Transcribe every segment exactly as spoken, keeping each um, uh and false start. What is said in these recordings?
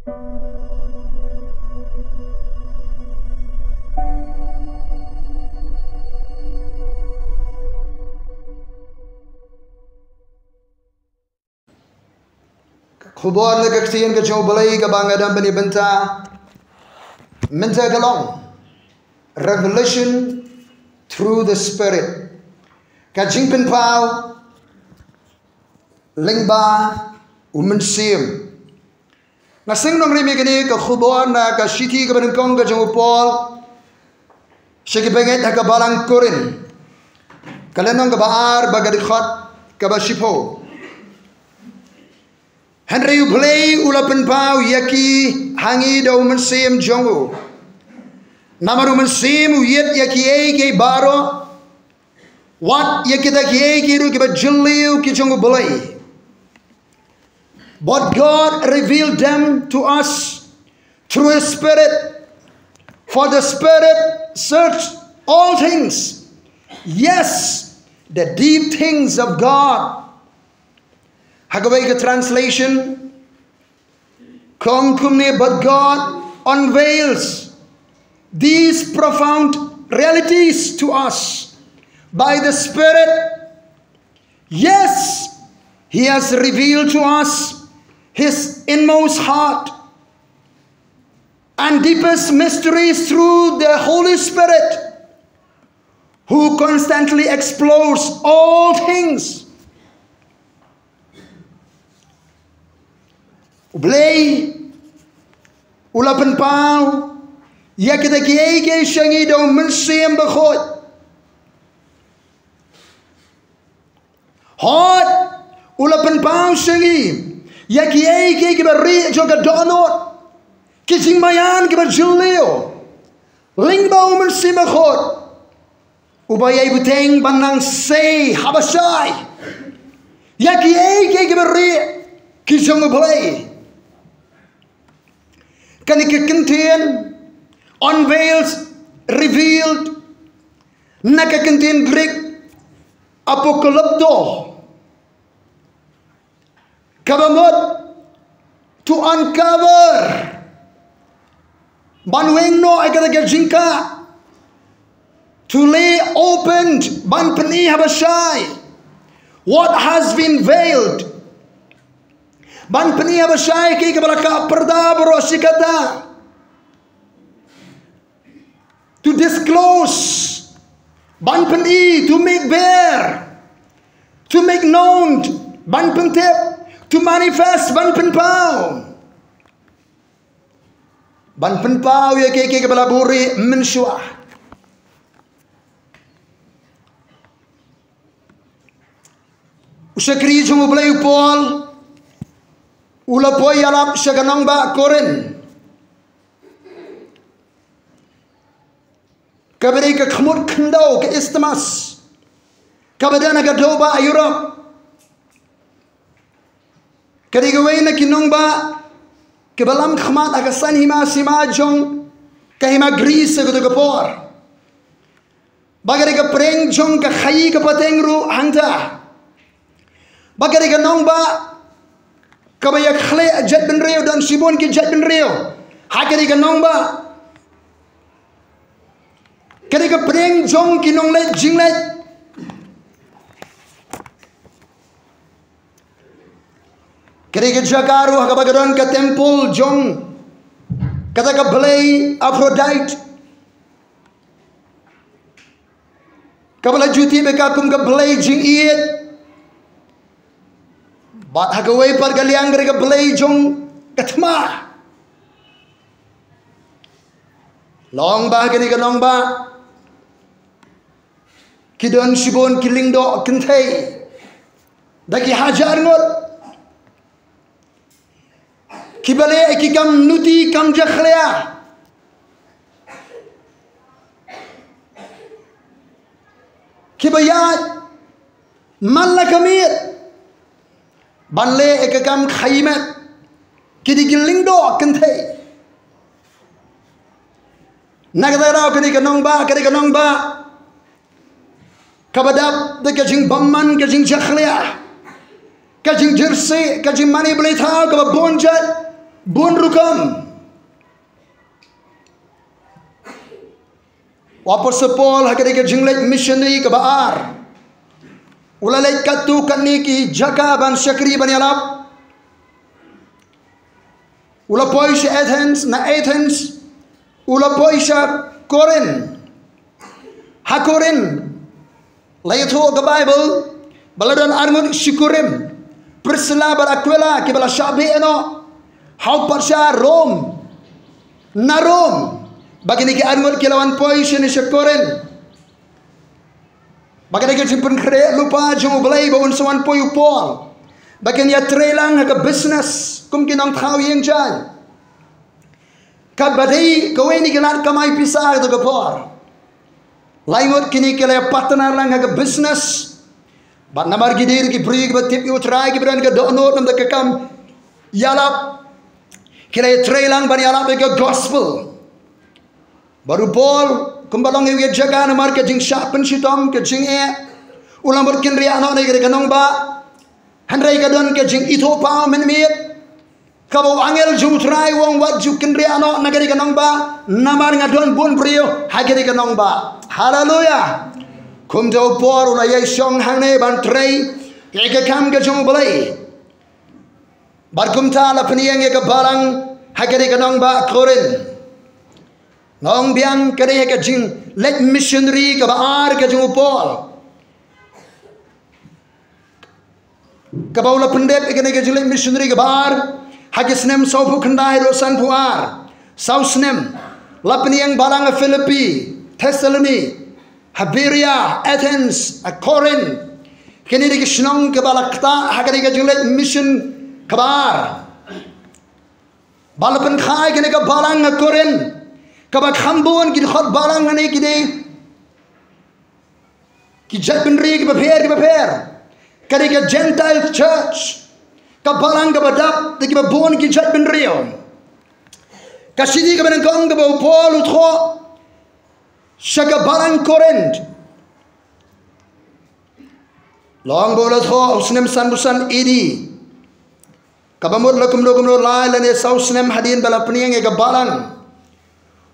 Ka khubor na ka ktien ka jong U Blei kaba nga dang ban ïa bynta mynta ka long Revelation through the Spirit. Ka jingpynpaw lyngba u Mynsiem. Nga seng nongrim ïa kane ka khubor na ka shithi kaba nyngkong ka jong u Paul sha ki bangeit ha ka balang Korinth, ka lynnong kaba ar bad ka dkhot kaba shiphew. Hynrei U Blei u la pynpaw ïa ki ha ngi da u Mynsiem jong u. Namar u Mynsiem u ïeit ïa kiei kiei baroh, wat ïa kita kiei kiei ruh kiba jylliew ki jong U Blei. But God revealed them to us through His Spirit. For the Spirit search all things, yes, the deep things of God. Ha kawei ka translation ka ong kumne, but God unveils these profound realities to us by the Spirit. Yes, He has revealed to us His inmost heart and deepest mysteries through the Holy Spirit, who constantly explores all things. U Blei u la pynpaw ïa kita kiei kiei sha ngi da u Mynsiem Bakhuid. Hooid, u la pynpaw sha ngi ïa kiei kiei kiba rieh jong ka dohnud, ki jingmaïan kiba jylliew, lyngba u Mynsiem Bakhuid, uba ïai bteng ban nang sei haba shai ïa kiei kiei kiba rieh ki jong U Blei. Kane ka kyntien unveiled, revealed, na ka kyntien Greek apocalypto, kaba mut to uncover, ban weng noh ïa kata ka jingkah, to lay open, ban pyni haba shai what has been veiled, ban pyni haba shai kaei kaba la kah pyrda baroh shi katta. To disclose, ban pyni, to make bare, to make known, ban pyntip, to manifest, ban pynpaw, ban pynpaw ïa kiei kiei kiba la buhrieh mynshuwa. U shakri jong U Blei u Paul u la poi ïalap sha ka nongbah Korinth, kaba dei ka khmut khyndew ka isthmus, kaba dei na ka dewbah Europe. Ka dei kawei na ki nongbah kiba lam khmat ha ka san hima sima jong ka hima Greece ha kato ka por. Ba ka dei ka pyrshang jong ka khaïi ka pateng ruh hangta. Ba ka dei ka nongbah kaba ïa khleh jaitbynriew, don shibun ki jaitbynriew ha ka dei ka nongbah. Ka dei ka pyrshang jong ki nongleit jingleit. Ka dei ka jaka ruh ha kaba ka don ka temple jong kata ka blei Aphrodite, kaba la ju tip ïa ka kum ka blei jingïeit. Bad ha kawei pat ka liang ka dei ka blei jong ka thma. Long ba ha kane ka nongbah ki don shibun ki lyngdoh kynthei da ki hajar ngut, kiba leh ki kam nuti kam jakhlia, kiba ïaid man la ka miet ban leh ïa ka kam khaïi met. Ki dei ki lyngdoh kynthei. Na kata ka daw ka dei ka nongbah, ka dei ka nongbah kaba dap da ka jingbymman, ka jingjakhlia, ka jingjyrsieh, ka jingmane blei thaw kaba bun jait. Bun rukom. U Apostol Paul ha kane ka jingleit missionary kaba ar, u la leit katto katne ki jaka ban shakri ban ïalap. U la poi sha Athens, na Athens u la poi sha Korinth. Ha Korinth la ïathuh ka Baibl ba la don arngut shi kurim, Priscilla bad Aquila, kiba la shah beh noh ha u patsha Rom, na Rom, ba kine ki arngut ki la wan poi shane sha Korinth. Ba kane ka jingpynkhreh lypa jong U Blei ba un sa wan poi u Paul, ba kin ïatreilang ha ka business kum ki nongthaw ïing jaiñ. Kaba dei kawei na ki lad kamai pisa ha kato ka por. Lai ngut kine ki la ïa partner lang ha ka business. Bad namar ki dei ki briew kiba tip ïa U Trai, kiba don ka dohnud namar ka kam ïalap, ki la ïatreilang ban ïalap ïa ka gospel. Bad u Paul, kumba long ïa u ïa jaka namar ka jingshah pynshitom, ka jingeh, u la mut kynriah noh na kane ka nongbah. Hynrei ka don ka jingithuhpaw mynmiet, kaba u angel jong U Trai u ong, wat ju kynriah noh na kane ka nongbah, namar nga don bun briew ha kane ka nongbah. Haleluya. Kumta u Paul u la ïai shong hangne ban trei ïa ka kam ka jong U Blei. Bad kumta la pynïeng ïa ka balang ha kane ka nongbah Korinth. Nga ong biang, kane ka jingleit missionary kaba ar ka jong u Paul, kaba u la pyndep ïa kane ka jingleit missionary kaba ar ha ki snem sawphew khyndai haduh sanphew ar. Saw snem. La pynïeng balang ha Philippi, Thessaloni, ha Beria, Athens, ha Korinth. Kine dei ki shnong kiba la ktah ha kane ka jingleit mission kaba ar. Ba la pynkha ïa kane ka balang ha Korinth, kaba kham bun ki dkhot balang hangne ki dei ki jaitbynriew kiba pher kiba pher. Ka dei ka Gentile church, ka balang kaba dap da kiba bun ki jaitbynriew. Ka shithi kaba nyngkong kaba u Paul u thoh sha ka balang Korinth, long ba u la thoh ha u snem sanphew san A D. Kaba mut la kumno kumno lai lane saw snem hadien ba la pynïeng ïa ka balang,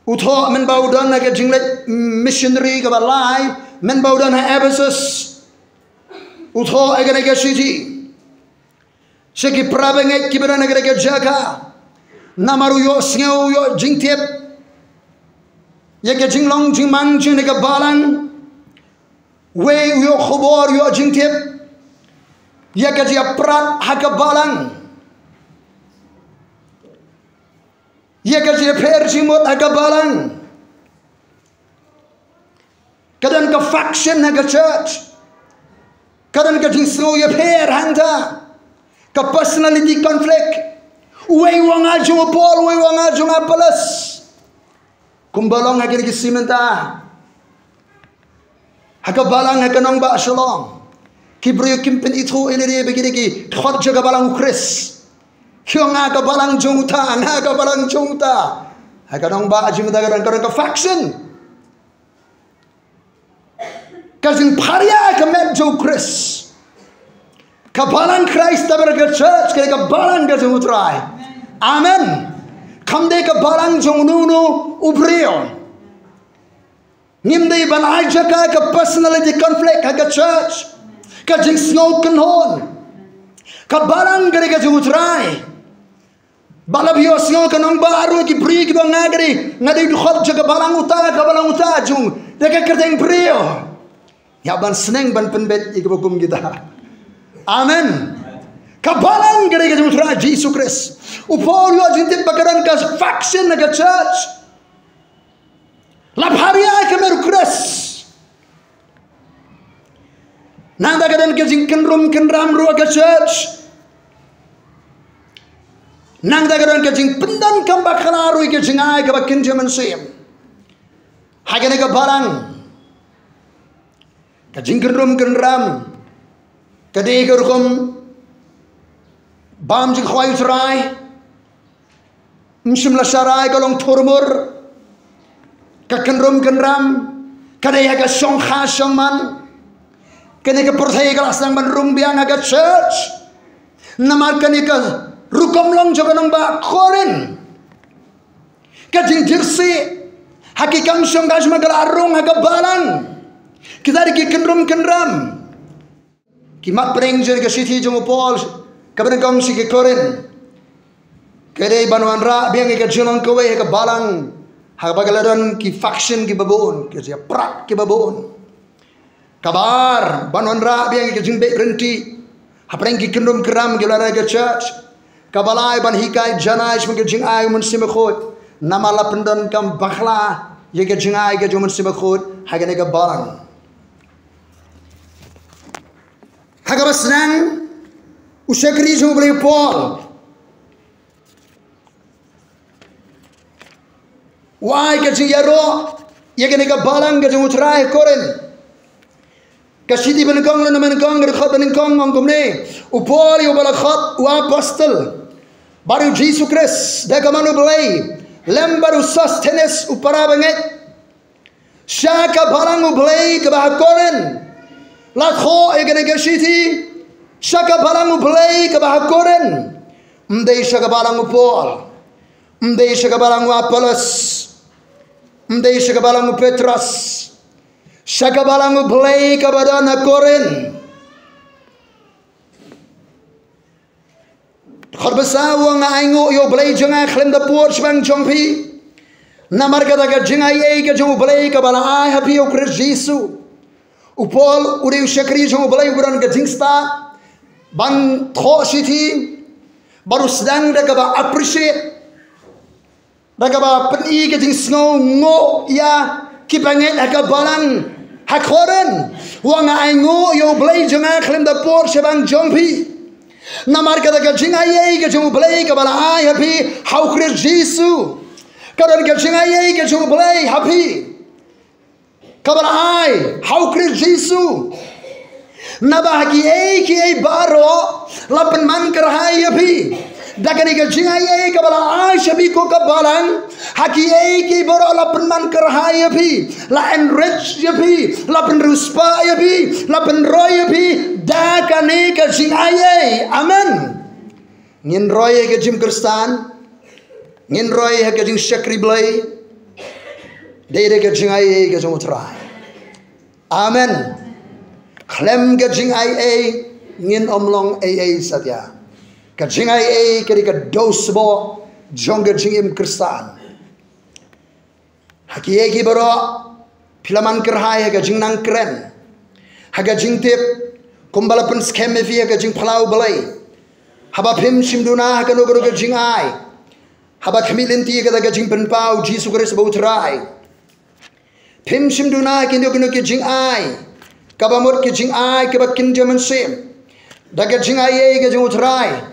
u thoh mynba u don ha ka jingleit missionary kaba lai, mynba u don ha Ephesus, u thoh ïa kane ka shithi sha ki para bangeit kiba don ha kane ka jaka. Namar u ïohsngew, u ïoh jingtip ïa ka jinglong jingman jong kane ka balang. Wei u ïoh khubor, u ïoh jingtip ïa ka jingïaprat ha ka balang, ïa ka jingïapher jingmut ha ka balang. Ka don ka faction ha ka church. Ka don ka jingsngew ïapher hangta. Ka personality conflict. Uwei u ong nga jong u Paul, uwei u ong nga jong u Apollos. Kumba long ha kine ki sngi mynta ha ka balang ha ka nongbah Shillong, ki briew kim pynithuh ïa lade ba ki dei ki dkhot jong ka balang u Khrist. Ki ong nga ka balang jong uta, nga ka balang jong uta. Ha ka nongbah jong mynta ka don, ka don ka faction. Ka jingpharia ka met jong u Khrist. Ka balang Khrist, taber ka church, ka dei ka balang ka jong u Trai. Amen. Kam dei ka balang jong uno uno u briew. Ngim dei ban ai jaka ka personality conflict ha ka church, ka jingsngew kynhun. Ka balang ka dei ka jong u Trai. Ba la ïohsngew ka nongbah ruh ki briew kiba ong nga ka dei, nga dei dkhot jong ka balang uta, ka balang uta jong, da ka kyrteng briew. Ïa ban sneng ban pynbeit ïa kiba kum kita. Amen. Ka balang ka dei ka jong u Trai Jisu Khrist. U Paul u ïoh jingtip ba ka don ka faction ha ka church. La pharia ka met u Khrist. Nangta ka don ka jingkynrum kynram ruh ha ka church. Nangta ka don ka jingpyndonkam bakla ruh ïa ka jingai kaba kynja mynsiem ha kane ka balang. Ka jingkynrum kynram ka dei ka rukom bam jingkhwai u Trai. Ym shym la sharai, ka long thurmur. Ka kynrum kynram ka dei ha ka shongkha shongman. Kane ka pyrthei ka la sdang ban rung biang ha ka church. Namar kane ka Rukom long jong ka nongbah Korinth. Ka jingjyrsieh ha ki kam shong ka jingma ka la rung ha ka balang. Kita dei ki kynrum kynram. Ki mat pyrshang jong ka shithi jong u Paul kaba nyngkong sha ki Korinth, ka dei ban wanrah biang ïa ka jinglong kawei ha ka balang, ha kaba ka la don ki faction kiba bun, ki jingïaprat kiba bun. Kaba ar, ban wanrah biang ïa ka jingbeh ryntih hapdeng ki kynrum kynram kiba la don ha ka church. Kaba lai, ban hikai janai shaphang ka jingai u Mynsiem Bakhuid, namar la pyndonkam bakla ïa ka jingai ka jong u Mynsiem Bakhuid ha kane ka balang. Ha kaba sdang u shakri jong u Blei u Paul, u ai ka jingïaroh ïa kane ka balang ka jong u Trai ha Korinth. Ka shithi ba nyngkong, lynnong ba nyngkong, ka dkhot ba nyngkong ong kumne: U Paul, ïa uba la khot u apostol bad u Jisu Khrist da ka mon u Blei, lem bad u Sosthenes u para bangeit, sha ka balang u Blei kaba ha Korinth. La thoh ïa kane ka shithi sha ka balang u Blei kaba ha Korinth. Ym dei sha ka balang u Paul, ym dei sha ka balang u Apollos, ym dei sha ka balang u Petros, sha ka balang u Blei kaba don ha Korinth. Khot ba saw: Nga ainguh ïa u Blei jong nga khlem da pud shaphang jong phi, namar kata ka jingaiei ka jong u Blei kaba la ai ha phi ïa u Khrist Jisu. U Paul u dei u shakri jong u Blei uba don ka jingstad ban thoh shithi, bad u sdang da kaba appreciate, da kaba pyni ka jingsngew nguh ïa ki bangeit ha ka balang ha Korinth. Wa nga ainguh ïa u Blei jong nga khlem da pud shaphang jong phi, namar kata ka jingaiei ka jong u Blei kaba la ai ha phi ha u Khrist Jisu. Ka don ka jingaiei ka jong u Blei ha phi kaba la ai ha u Khrist Jisu. Naba ha kiei kiei baroh la pynman kyrhai ïa phi da kane ka jingaiei kaba la ai sha phi ko ka balang. Ha kiei kiei baroh la pynman kyrhai ïa phi, la enrich ïa phi, la pynriewspah ïa phi, la pynroi ïa phi da kane ka jingaiei. Amen. Ngin roi ha ka jingim Khristan, ngin roi ha ka jingshakri Blei, dei da ka jingaiei ka jong u Trai. Amen. Khlem ka jingaiei ngin ym long eiei satia. Ka jingaiei ka dei ka dewsboh jong ka jingim Khristan. Ha kiei kiei baroh phi la man kyrhai ha ka jingnang kren, ha ka jingtip, kumba la pynskhem ïa phi ha ka jingphla u Blei. Haba phim shim duna ha kano kano ka jingai, haba khmih lynti ïa kata ka jingpynpaw Jisu Khrist ba u Trai, phim shim duna ha kano kano ka jingai, kaba mut ka jingai kaba kynja mynsiem, da ka jingaiei ka jong u Trai.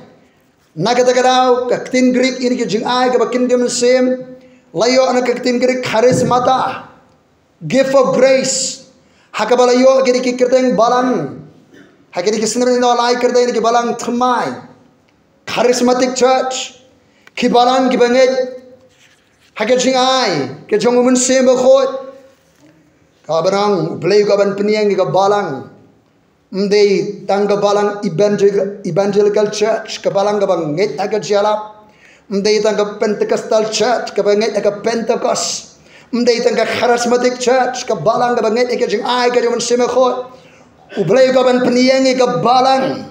Na kata ka daw ka ktien Greek ïa kane ka jingai kaba kynja mynsiem la ïoh na ka ktien Greek charismata, gift of grace. Ha kaba la ïoh kine ki kyrteng balang, ha kine ki snem, la ïoh lai kyrteng, kine ki balang thymmai, charismatic church, ki balang kiba ngeit ha ka jingai ka jong u Mynsiem Bakhuid. Kaba nang u Blei u kwah ban pynïeng ïa ka balang. Ym dei tang ka balang evangel-, evangelical church, ka balang kaba ngeit ha ka jingïalap. Ym dei tang ka Pentecostal church, kaba ngeit ha ka Pentecost. Ym dei tang ka charismatic church, ka balang kaba ngeit ha ka jingai ka jong u Mynsiem Bakhuid. U Blei u kwah ban pynïeng ïa ka balang,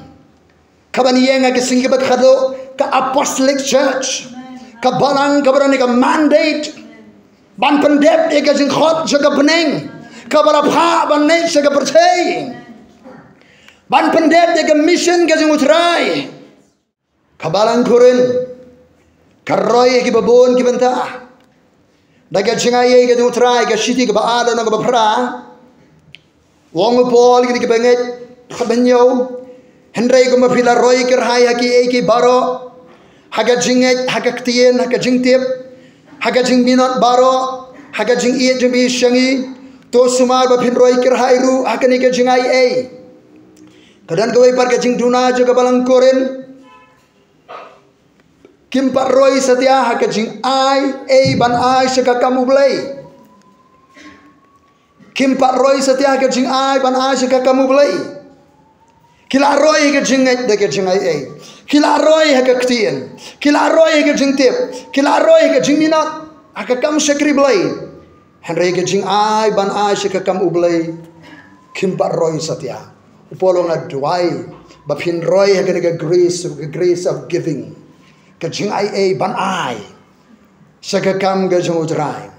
kaban ïeng ha ka sngi kaba khatduh, ka apostolic church, ka balang kaba don ïa ka mandate ban pyndep ïa ka jingkhot jong ka bneng, kaba la phah ban leit sha ka pyrthei, ban pyndep ïa ka mission ka jong u Trai. Ka balang Korinth ka roi ïa kiba bun ki bynta. Da ka jingaiei ka jong u Trai, ka shithi kaba ar, lynnong kaba phra. Ong u Paul ïa kine kiba ngeit, kaba nyngkong: Hynrei kumba phi la roi kyrhai ha kiei kiei baroh, ha ka jingngeit, ha ka ktien, ha ka jingtip, ha ka jingminot baroh, ha ka jingïeit jong phi sha ngi, to sumar ba phin roi kyrhai ruh ha kane ka jingaiei. Ka don kawei pat ka jingduna jong ka balang Korinth. Kim pat roi satia ha ka jingai ei ban ai sha ka kam u Blei. Kim pat roi satia ha ka jingai ban ai sha ka kam u Blei. Ki la roi ha ka jingngeit da ka jingaiei. Ki la roi ha ka ktien. Ki la roi ha ka jingtip. Ki la roi ha ka jingminot ha ka kam shakri Blei. Hynrei ka jingai ban ai sha ka kam U Blei, kim pat roi satia. U Paul u ong, nga duwai ba phin roi ha kane ka grace, ka grace of giving, ka jingaiei ban ai sha ka kam ka jong U Trai.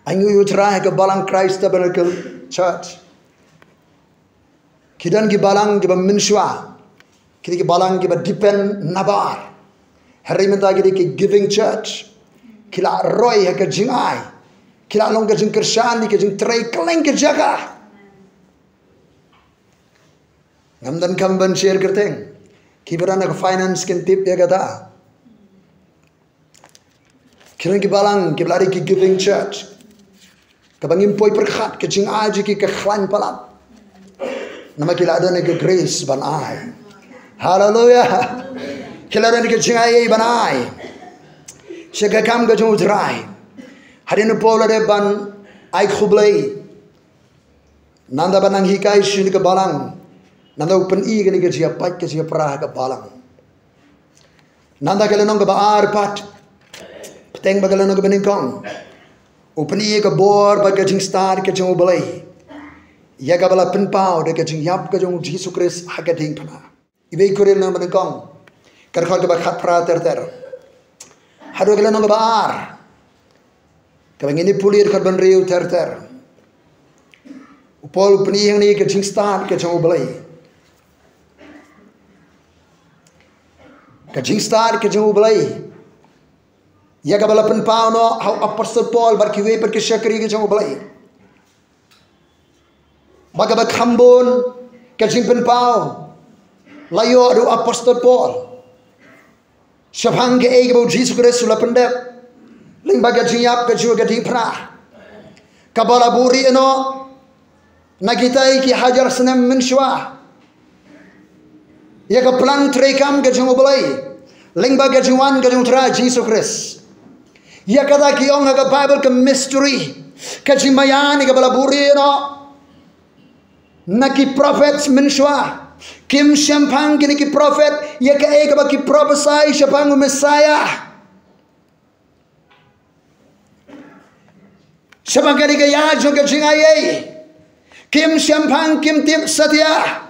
Ainguh ïa U Trai ha ka balang Christ Tabernacle Church. Ki don ki balang kiba mynshuwa. Ki dei ki balang kiba depend nabar. Hynrei mynta ki dei ki giving church. Ki la roi ha ka jingai. Ki la long ka jingkyrshan ïa ka jingtrei kylleng ka jaka. Ngam donkam ban share kyrteng. Kiba don ha ka finance kin tip ïa kata. Ki don ki balang kiba la dei ki giving church, kaba ngim poi pyrkhat ka jingai jong ki ka khlaiñ palat. Namar ki la don ka grace ban ai. Haleluya. Ki la don ka jingaiei ban ai sha ka kam ka jong U Trai. Hadien U Paul u la dep ban ai khublei, nangta ban nang hikai shuh ïa ka balang, nangta u pyni kane ka jingïapait ka jingïapra ha ka balang. Nangta ka lynnong kaba ar pat, bteng bad ka lynnong kaba nyngkong, u pyni ïa ka bor bad ka jingstad ka jong U Blei ïa kaba la pynpaw da ka jingïap ka jong U Jisu Khrist ha ka diengphna. Iwei Korinth lynnong ba nyngkong, ka dkhot kaba khatphra ter ter haduh ka lynnong kaba ar, kaba ngin ïa pule dkhot ba hynriew ter ter. U Paul u pyni hangne ka jingstad ka jong U Blei. Ka jingstad ka jong U Blei ïa kaba la pynpaw noh ha u apostol Paul bad kiwei pat ki shakri ka jong U Blei. Ba kaba kham bun ka jingpynpaw la ïoh da u apostol Paul shaphang kaei kaba U Jisu Khrist u la pyndep lyngba ka jingïap ka jong u ha ka diengphna, kaba la buhrieh noh na kitai ki hajar snem mynshuwa ïa ka plan treikam ka jong U Blei lyngba ka jingwan ka jong U Trai Jisu Khrist. Ïa kata ki ong ha ka Baibl ka mystery, ka jingmaïan ïa kaba la buhrieh noh na ki prophet mynshuwa. Kim shemphang kine ki prophet ïa kaei kaba ki prophesy shaphang u Messiah. Shaphang kane ka ïa jong ka jingaiei, kim shemphang, kim tip satia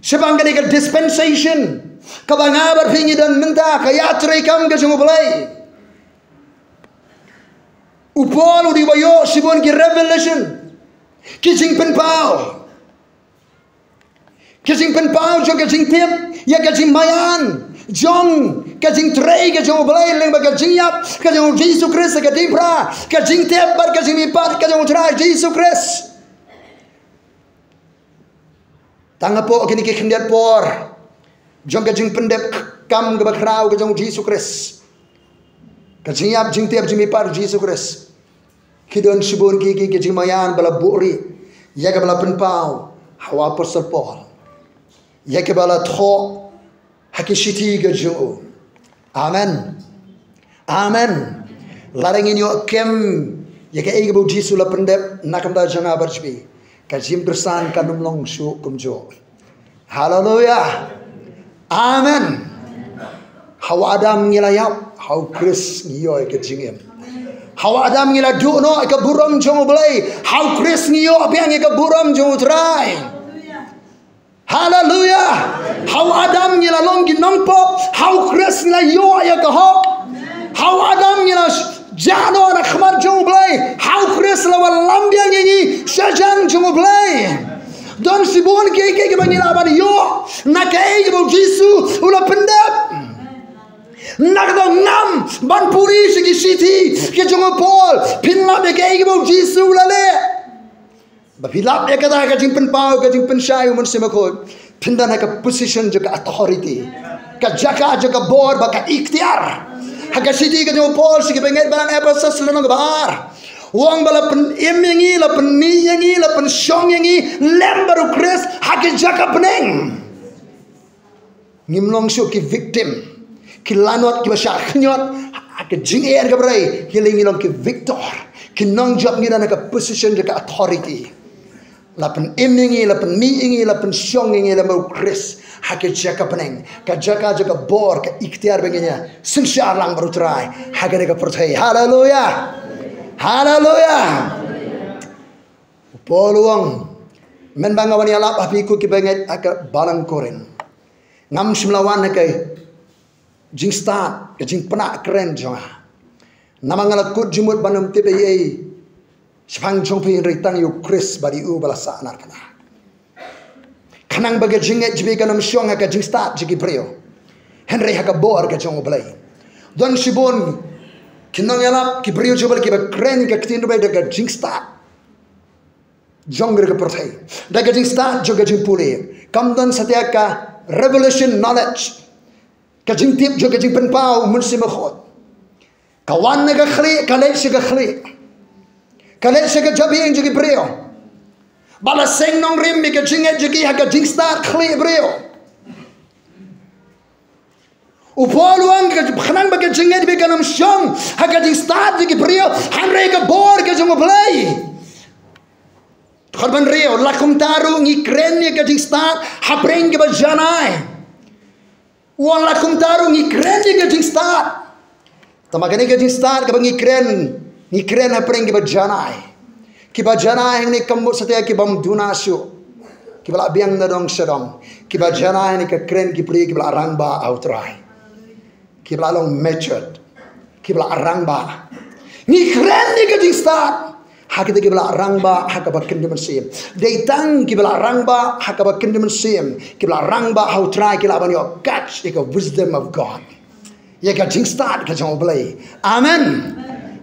shaphang kane ka dispensation kaba nga bad phi ngi don mynta, ka ïatrei kam ka jong U Blei. U Paul u dei ba ïoh shibun ki revelation, ki jingpynpaw, ka jingpynpaw jong ka jingtip ïa ka jingmaïan jong ka jingtrei ka jong U Blei lyngba ka jingïap ka jong U Jisu Khrist ha ka diengphna, ka jingtip bad ka jingmihpat ka jong U Trai Jisu Khrist. Tang hapoh kine ki khyndiat por jong ka jingpyndep kam kaba khraw ka jong U Jisu Khrist, ka jingïap jingtip jingmihpat U Jisu Khrist, ki don shibun ki, ki, ki jingmaïan ba la buhrieh ïa kaba la pynpaw ha u apostol Paul, ïa kaba la thoh ha ki shithi ka jong u. Amen. Amen. Lada ngin ïoh kem ïa kaei kaba U Jisu u la pyndep na ka bynta jong nga bad jong phi, ka jingpyrsan kan ym long shuh kumjuh. Haleluya. Amen. Ha u Adam ngi la ïap, ha u Khrist ngi ïoh ïa ka jingim. Ha u Adam ngi la duh noh ïa ka burom jong U Blei, ha u Khrist ngi ïoh biang ïa ka burom jong U Trai. Haleluya. Ha u Adam ngi la long ki nongpop, ha u Khrist ngi la ïoh ïa ka hok. Ha u Adam ngi la sh-, jah noh na khmat jong U Blei, ha u Khrist la wanlam biang ïa ngi sha jan jong U Blei. Don shibun kiei kiei kiba ngi lah ban ïoh na kaei kaba U Jisu u la pyndep. Na kata ngam ban puri sha ki shithi ki jong u Paul, phin lap ïa kaei kaba U Jisu u la leh. Ba phi lap ïa kata ka jingpynpaw, ka jingpynshai u Mynsiem Bakhuid, phin don ha ka position jong ka authority, ka jaka jong ka bor bad ka iktiar. Ha ka shithi ka jong u Paul sha ki bangeit balang Ephesus lynnong kaba ar, u ong ba la pynim ïa ngi, la pynmih ïa ngi, la pynshong ïa ngi lem bad u Khrist ha ka jaka bneng. Ngim long shuh ki victim, ki lanot, kiba shah khñiot ha ka jingeh kaba rei, hynrei ngi long ki victor, ki nongjop, ngi don ha ka position jong ka authority. La pynim ïa ngi, la pynmih ïa ngi, la pynshong ïa ngi lem bad u Khrist ha ka jaka bneng, ka jaka jong ka bor, ka iktiar ba ngin ïa synshar lang bad u Trai ha kane ka pyrthei. Haleluya. Haleluya. U Paul u ong, mynba nga wan ïalap ha phi ko kiba ngeit ha ka balang Korinth, ngam shym la wan ha ka jingstad, ka jingpynah kren jong nga. Namar nga la kut jingmut ban ym tip ei ei shaphang jong phi, hynrei tang ïa u Khrist bad ïa u ba la sahnarphna. Khnang ba ka jingngeit jong phi kan ym shong ha ka jingstad jong ki briew, hynrei ha ka bor ka jong U Blei. Don shibun ki nongïalap, ki briew jong U Blei kiba kren ïa ka ktien U Blei da ka jingstad jong ka pyrthei, da ka jingstad jong ka jingpule. Kam don satia ka revelation knowledge, ka jingtip jong ka jingpynpaw u Mynsiem Bakhuid. Ka wan na ka khlieh, ka leit sha ka khlieh, ka leit sha ka jabieng jong ki briew, ba la seng nongrim ïa ka jingngeit jong ki ha ka jingstad khlieh briew. U Paul u ong, ka khnang ba ka jingngeit jong phi kan ym shong ha ka jingstad jong ki briew, hynrei ka bor ka jong U Blei. Dkhot ba hynriew, la kumta ruh ngi kren ïa ka jingstad hapdeng kiba janai. Wat la kumta ruh ngi kren ïa ka jingstad. Tangba kane ka jingstad kaba ngi kren, ngi kren hapdeng kiba janai. Kiba janai hangne kam mut satia kibym duna shuh, kiba la biang na dong sha dong. Kiba janai hangne ka kren ki briew kiba la rangbah ha U Trai, kiba la long matured, kiba la rangbah. Ngi kren ïa ka jingstad ha kita kiba la rangbah ha kaba kynja mynsiem. Dei tang kiba la rangbah ha kaba kynja mynsiem, kiba la rangbah ha U Trai, ki lah ban ïoh catch ïa ka wisdom of God, ïa ka jingstad ka jong U Blei. Amen.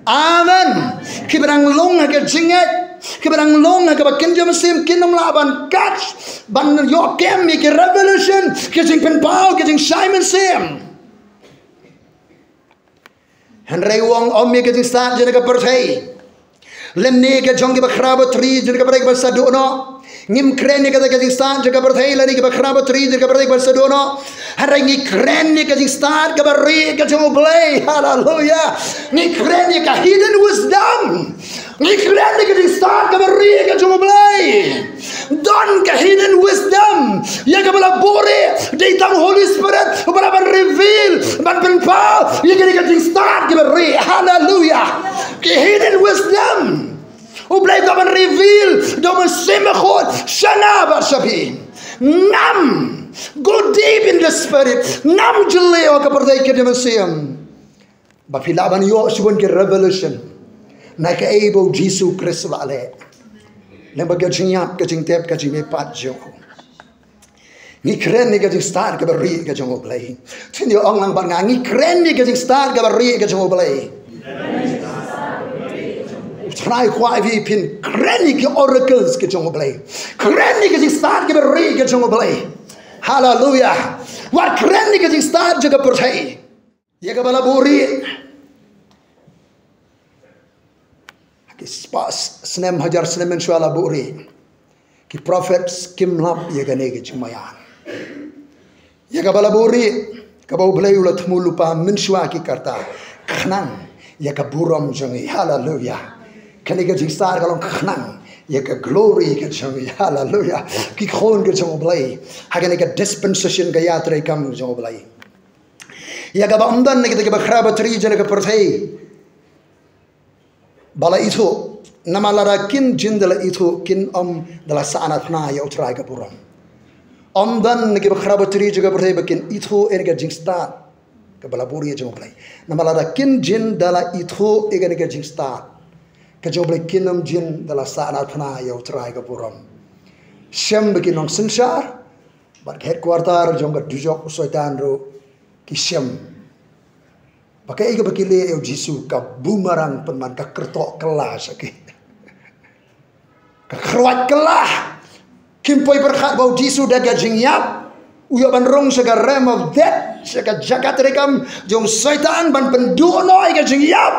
Amen. Kiba dang long ha ka jingngeit, kiba dang long ha kaba kynja mynsiem, kin ym lah ban catch, ban ïoh kem ïa ka revelation, ka jingpynpaw, ka jingshai mynsiem. Hynrei u ong, ym ïa ka jingstad jong ka pyrthei, lymne ka jong kiba khraw batri jong ka pyrthei ban sa duh noh. Ngim kren ïa kata ka jingstad jong ka pyrthei lane kiba khraw batri jong ka pyrthei ban sa duh noh. Hynrei ngi kren ïa ka jingstad kaba rieh ka jong U Blei. Haleluya. Ngi kren ïa ka hidden wisdom. Ngi kren ïa ka jingstad kaba rieh ka jong U Blei. Don ka hidden wisdom ïa kaba la buhrieh, dei tang Holy Spirit uba lah ban reveal, ban pynpaw ïa kane ka jingstad kaba rieh. Haleluya. Ka hidden wisdom U Blei u kwah ban reveal da u Mynsiem Bakhuid sha nga bad sha phi. Ngam, go deep in the spirit. Ngam jylliew ha ka pyrthei ka dimension ba phi lah ban ïoh shibun ki revelation na kaei ba U Jisu Khrist u la leh, lyngba ka jingïap, ka jingtep, ka jingmihpat jong u. Ngi kren ïa ka jingstad kaba rieh ka jong U Blei. Phin ïa ong lang bad nga, ngi kren ïa ka jingstad kaba rieh ka jong U Blei. U Trai u kwah ïa phi phin kren ïa ki oracles ka jong U Blei. Kren ïa ka jingstad kaba rieh ka jong U Blei. Haleluya. Wat kren ïa ka jingstad jong ka pyrthei, ïa kaba la buhrieh. Ki spah snem, hajar snem mynshuwa la buhrieh. Ki prophets kim lap ïa kane ka jingmaian, ïa kaba la buhrieh, kaba U Blei u la thmu lypa mynshuwa ki karta, khnang ïa ka burom jong ngi. Haleluya. Kane ka jingstad ka long khnang ïa ka glory ka jong ngi. Haleluya. Ki khun ka jong U Blei ha kane ka dispensation, ka ïatreikam jong U Blei. Ïa kaba ym don na kita kiba khraw batri jong ka pyrthei ba la ithuh. Namar lada kin jin da la ithuh, kin ym da la sahnarphna ïa U Trai ka burom. Ym don na kiba khraw batri jong ka pyrthei ba kin ithuh ïa ka jingstad kaba la buhrieh jong U Blei. Namar lada kin jin da la ithuh ïa ka jingstad ka jong U Blei, kin ym jin da la sahnarphna ïa U Trai ka burom. Shem ba ki nongsynshar bad ka headquarter jong ka dujok u Soitan ruh ki shem ba kaei kaba ki leh ïa U Jisu ka boomerang pynban, ka kyrtoh kylla sha ki. Ka kyrwat kylla. Kim poi pyrkhat ba U Jisu da ka jingïap u ïoh ban rung sha ka realm of death, sha ka jaka treikam jong Soitan, ban pynduh noh ïa ka jingïap.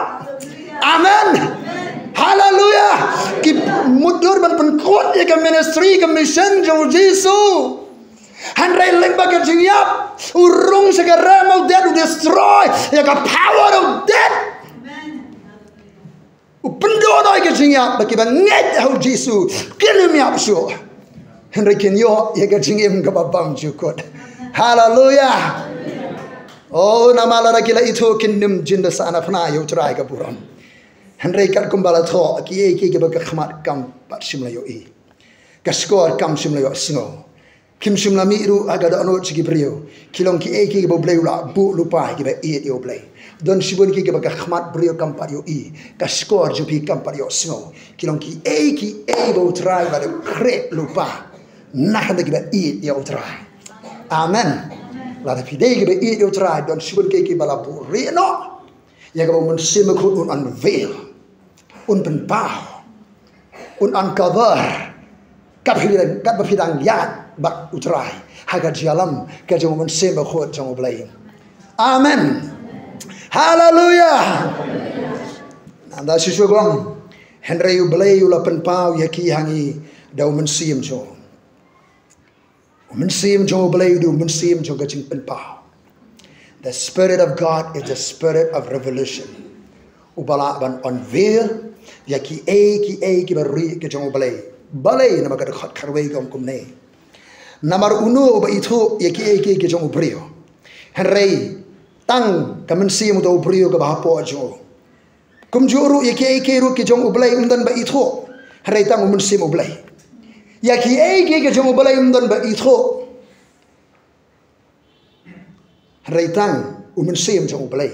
Amen. Haleluya. Ki mutdur ban pynkut ïa ka ministry, ka mission jong U Jisu. Hynrei lyngba ka jingïap u rung sha ka realm of death, u destroy ïa ka power of death. U pynduh noh ïa ka jingïap, ba kiba ngeit ha u Jisu kin ym ïap shuh, hynrei kin ïoh ïa ka jingim kaba bymjukut. Haleluya. O, namar lada ki la ithuh kin ym jin da sah na phna ïa U Trai ka burom. Hynrei katkum ba la thoh, kiei kiei kiba ka khmat kam pat shym la ïohi, ka shkor kam shym la ïohsngew. Kim shym la mih ruh ha ka dohnud jong ki briew. Ki long kiei kiei kiba U Blei u la buh lypa ïa kiba ïeit ïa U Blei. Don shibun kiei kiba ka khmat briew kam pat ïohi, ka shkor jong phi kam pat ïohsngew. Ki long kiei kiei ba U Trai u la dep khreh lypa na ka bynta kiba ïeit ïa U Trai. Amen. Lada phi dei kiba ïeit ïa U Trai, don shibun kiei kiba la buhrieh noh, ïa kaba U Mynsiem Bakhuid un unveil, un pynpaw, un uncover, katba phi dang, katba phi dang ïaid bad U Trai ha ka jingïalam ka jong U Mynsiem Bakhuid jong U Blei. Amen. Haleluya. Nangta shisha u ong, hynrei U Blei u la pynpaw ïa ki ha ngi da U Mynsiem jong u. U Mynsiem jong U Blei u dei U Mynsiem jong ka jingpynpaw. The Spirit of God is the Spirit of revelation. Uba lah ban unveil ïa kiei kiei kiba rieh ka jong U Blei. Balei? Namar ka dkhot khatwei ka ong kumne: Namar uno uba ithuh ïa kiei kiei ki jong u briew? Hynrei tang ka mynsiem uta u briew kaba hapoh jong u. Kumjuh ruh ïa kiei kiei ruh ki jong U Blei ym don ba ithuh, hynrei tang U Mynsiem U Blei. Ïa kiei kiei ki jong U Blei ym don ba ithuh, hynrei tang U Mynsiem jong U Blei,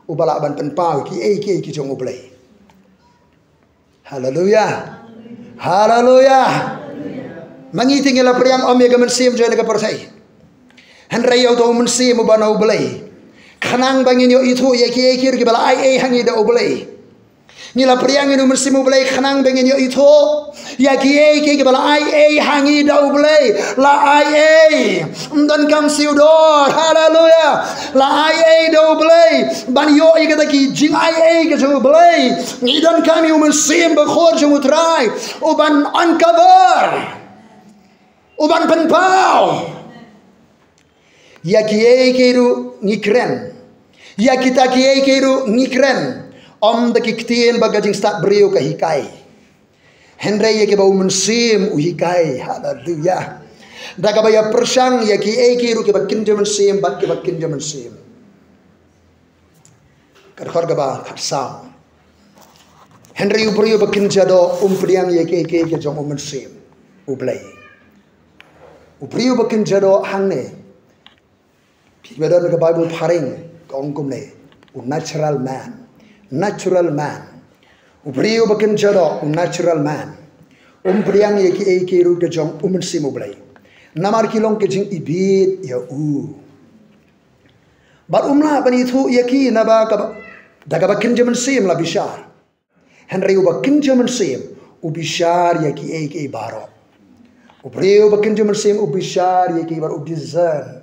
uba lah ban pynpaw kiei kiei ki jong U Blei. Haleluya. Haleluya. Ma ngi te ngi la pdiang ym ïa ka mynsiem jong ngi ka pyrthei, hynrei ïa uta U Mynsiem uba na U Blei, khnang ba ngin ïoh ithuh ïa kiei kiei ruh kiba la ai ei ha ngi da U Blei. Ngi la pdiang ïa U Mynsiem U Blei khnang ba ngin ïoh ithuh ïa kiei kiei kiba la ai ei ha ngi da U Blei. La ai ei, ym donkam siew dor. Haleluya. La ai ei da U Blei ban ïoh ïa kata ki jingai ei ka jong U Blei. Ngi donkam ïa U Mynsiem Bakhuid jong U Trai uban uncover, uban pynpaw. Ïa kiei kiei ruh ngi kren, ïa kita kiei kiei ruh ngi kren, ym da ki ktien bad ka jingstad briew ka hikai, hynrei ïa kiba U Mynsiem u hikai. Haleluya. Da kaba ïa pyrshang ïa kiei kiei ruh kiba kynja mynsiem bad kiba kynja mynsiem. Ka dkhot kaba khatsaw: Hynrei u briew ba kynja doh um pdiang ïa kiei kiei ki jong U Mynsiem U Blei. U briew ba kynja doh hangne, phi ba don ka Bible phareng, ka ong kumne: u natural man. Natural man. U briew ba kynja doh, u natural man, um pdiang ïa kiei kiei ruh ki jong U Mynsiem U Blei, namar ki long ka jingibit ïa u. Bad um lah ban ithuh ïa ki naba kaba, da kaba kynja mynsiem la bishar. Hynrei uba kynja mynsiem u bishar ïa kiei kiei baroh. U briew ba kynja mynsiem u bishar ïa kiei baroh, u discern,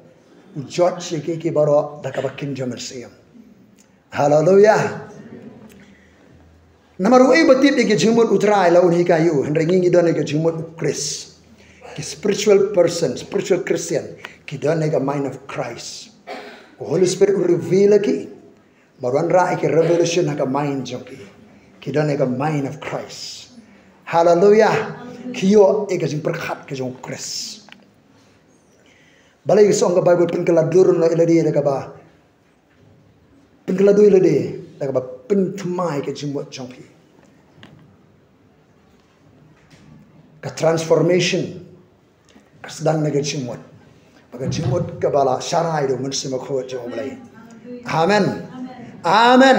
u judge ïa kiei kiei baroh da kaba kynja mynsiem. Haleluya. Namar uei ba tip ïa ka jingmut U Trai la un hikai ïa u, hynrei ngi ngi don ïa ka jingmut U Khrist. Ki spiritual person, spiritual Christian, ki don ïa ka mind of Christ. U Holy Spirit u reveal ïa ki. Bad u wanrah ïa ki revelation ha ka mind jong ki. Ki don ïa ka mind of Christ. Haleluya. Ki ïoh ïa ka jingpyrkhat ka jong U Khrist. Balei ka song ka Bible: Pynkylla dur noh ïa lade da kaba, pynkylla dur ïa lade da kaba pynthymmai ka jingmut jong phi. Ka transformation ka sdang na ka jingmut, ba ka jingmut kaba la sharai da U Mynsiem Bakhuid jong U Blei. Amen. Amen.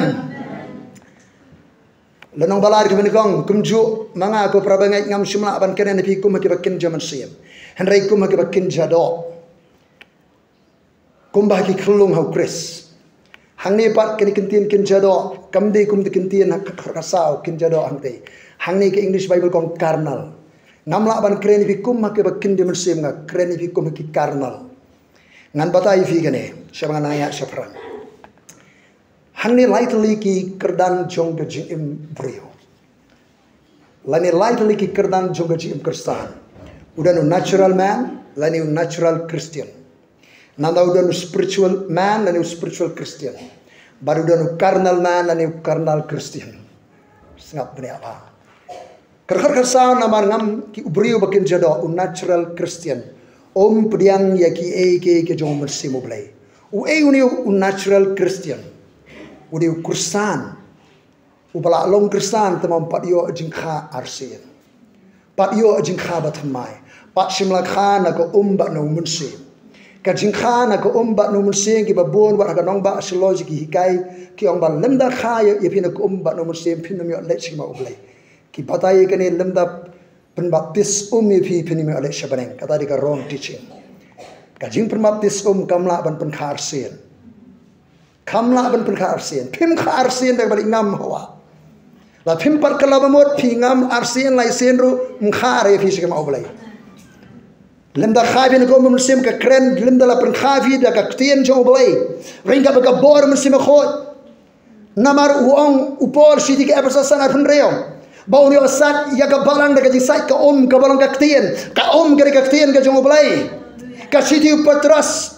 Lynnong ba lai ka pynïakong: Kumjuh ma nga, ko para bangeit, ngam shym lah ban kren ïa phi kum ha kiba kynja mynsiem, hynrei kum ha kiba kynja doh, kumba ha ki khyllung ha U Khrist. Hangne pat kane ka ktien kynja doh kam dei kum ka ktien ha ka dkhot khatsaw, kynja doh hangtei. Hangne ka English Bible ka ong carnal. Ngam lah ban kren ïa phi kum ha kiba kynja mynsiem, nga kren ïa phi kum ha ki carnal. Ngan batai ïa phi kane, shaba ngan ïaid shaphrang. Hangne lai tylli ki kyrdan jong ka jingim briew, lane lai tylli ki kyrdan jong ka jingim Khristan. U don u natural man lane u natural Christian. Nangta u don u spiritual man lane u spiritual Christian. Bad u don u carnal man lane u carnal Christian. Sngap bniah bha. Kyrkhat kyrsaw namar ngam ki u briew ba kynja doh, u natural Christian. Um pdiang ïa kiei kiei ki jong u Mynsiem U Blei. Uei une u natural Christian? U dei u Khristan. Uba la long Khristan te um pat ïoh jingkha arsien. Pat ïoh jingkha ba thymmai. Pat shym la kha na ka um bad na u Mynsiem. Ka jingkha na ka um bad na u Mynsiem kiba bun wat ha ka nongbah Shaloi ki hikai, ki ong ba lymda kha ïa, ïa phi na ka um bad na u Mynsiem phin ym ïoh leit sha khmat U Blei. Ki batai ïa kane lymda pynbaptis um ïa phi phin ym ïoh leit sha bneng. Kata dei ka wrong teaching. Ka jingpynbaptis um kam lah ban pynkha arsien. Kam lah ban pynkha arsien. Phim kha arsien da kaba leit ngam hawa. La phim pat kylla ba mut phi ngam arsien lai sien ruh ym kha re phi sha khmat U Blei. Lymda kha phi na ka um Mynsiem ka kren lymda la pynkha phi da ka ktien jong U Blei. Ryngkat bad ka bor Mynsiem Bakhuid. Namar u ong u Paul shithi ki Ephesus san arphew hynriew ba un ïoh sait ïa ka balang da ka jingsait ka um kaba long ka ktien. Ka um ka dei ka ktien ka jong U Blei. Ka shithi u Petros,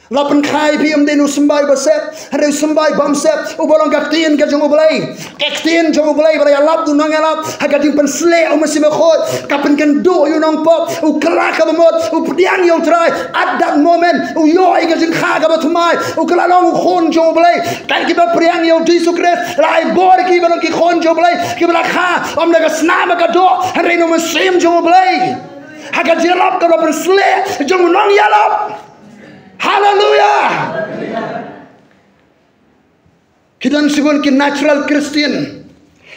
la pynkha ïa phi ym dei na u symbai ba sep, hynrei u symbai bym sep, uba long ka ktien ka jong U Blei. Ka ktien jong U Blei ba la ïalap da u nongïalap ha ka jingpynsleh u Mynsiem Bakhuid, ka pynkynduh ïa u nongpop, u kylla kaba mut, u pdiang ïa U Trai. At that moment u ïoh ïa ka jingkha kaba thymmai, u kylla long u khun jong U Blei. Kat kiba pdiang ïa U Jisu Khrist la ai bor kiba long ki khun jong U Blei, kiba la kha ym da ka snam ka doh, hynrei na u Mynsiem jong U Blei. Ha ka jingïalap kaba la pynsleh jong u nongïalap. Haleluya. Ki don shibun ki natural Christian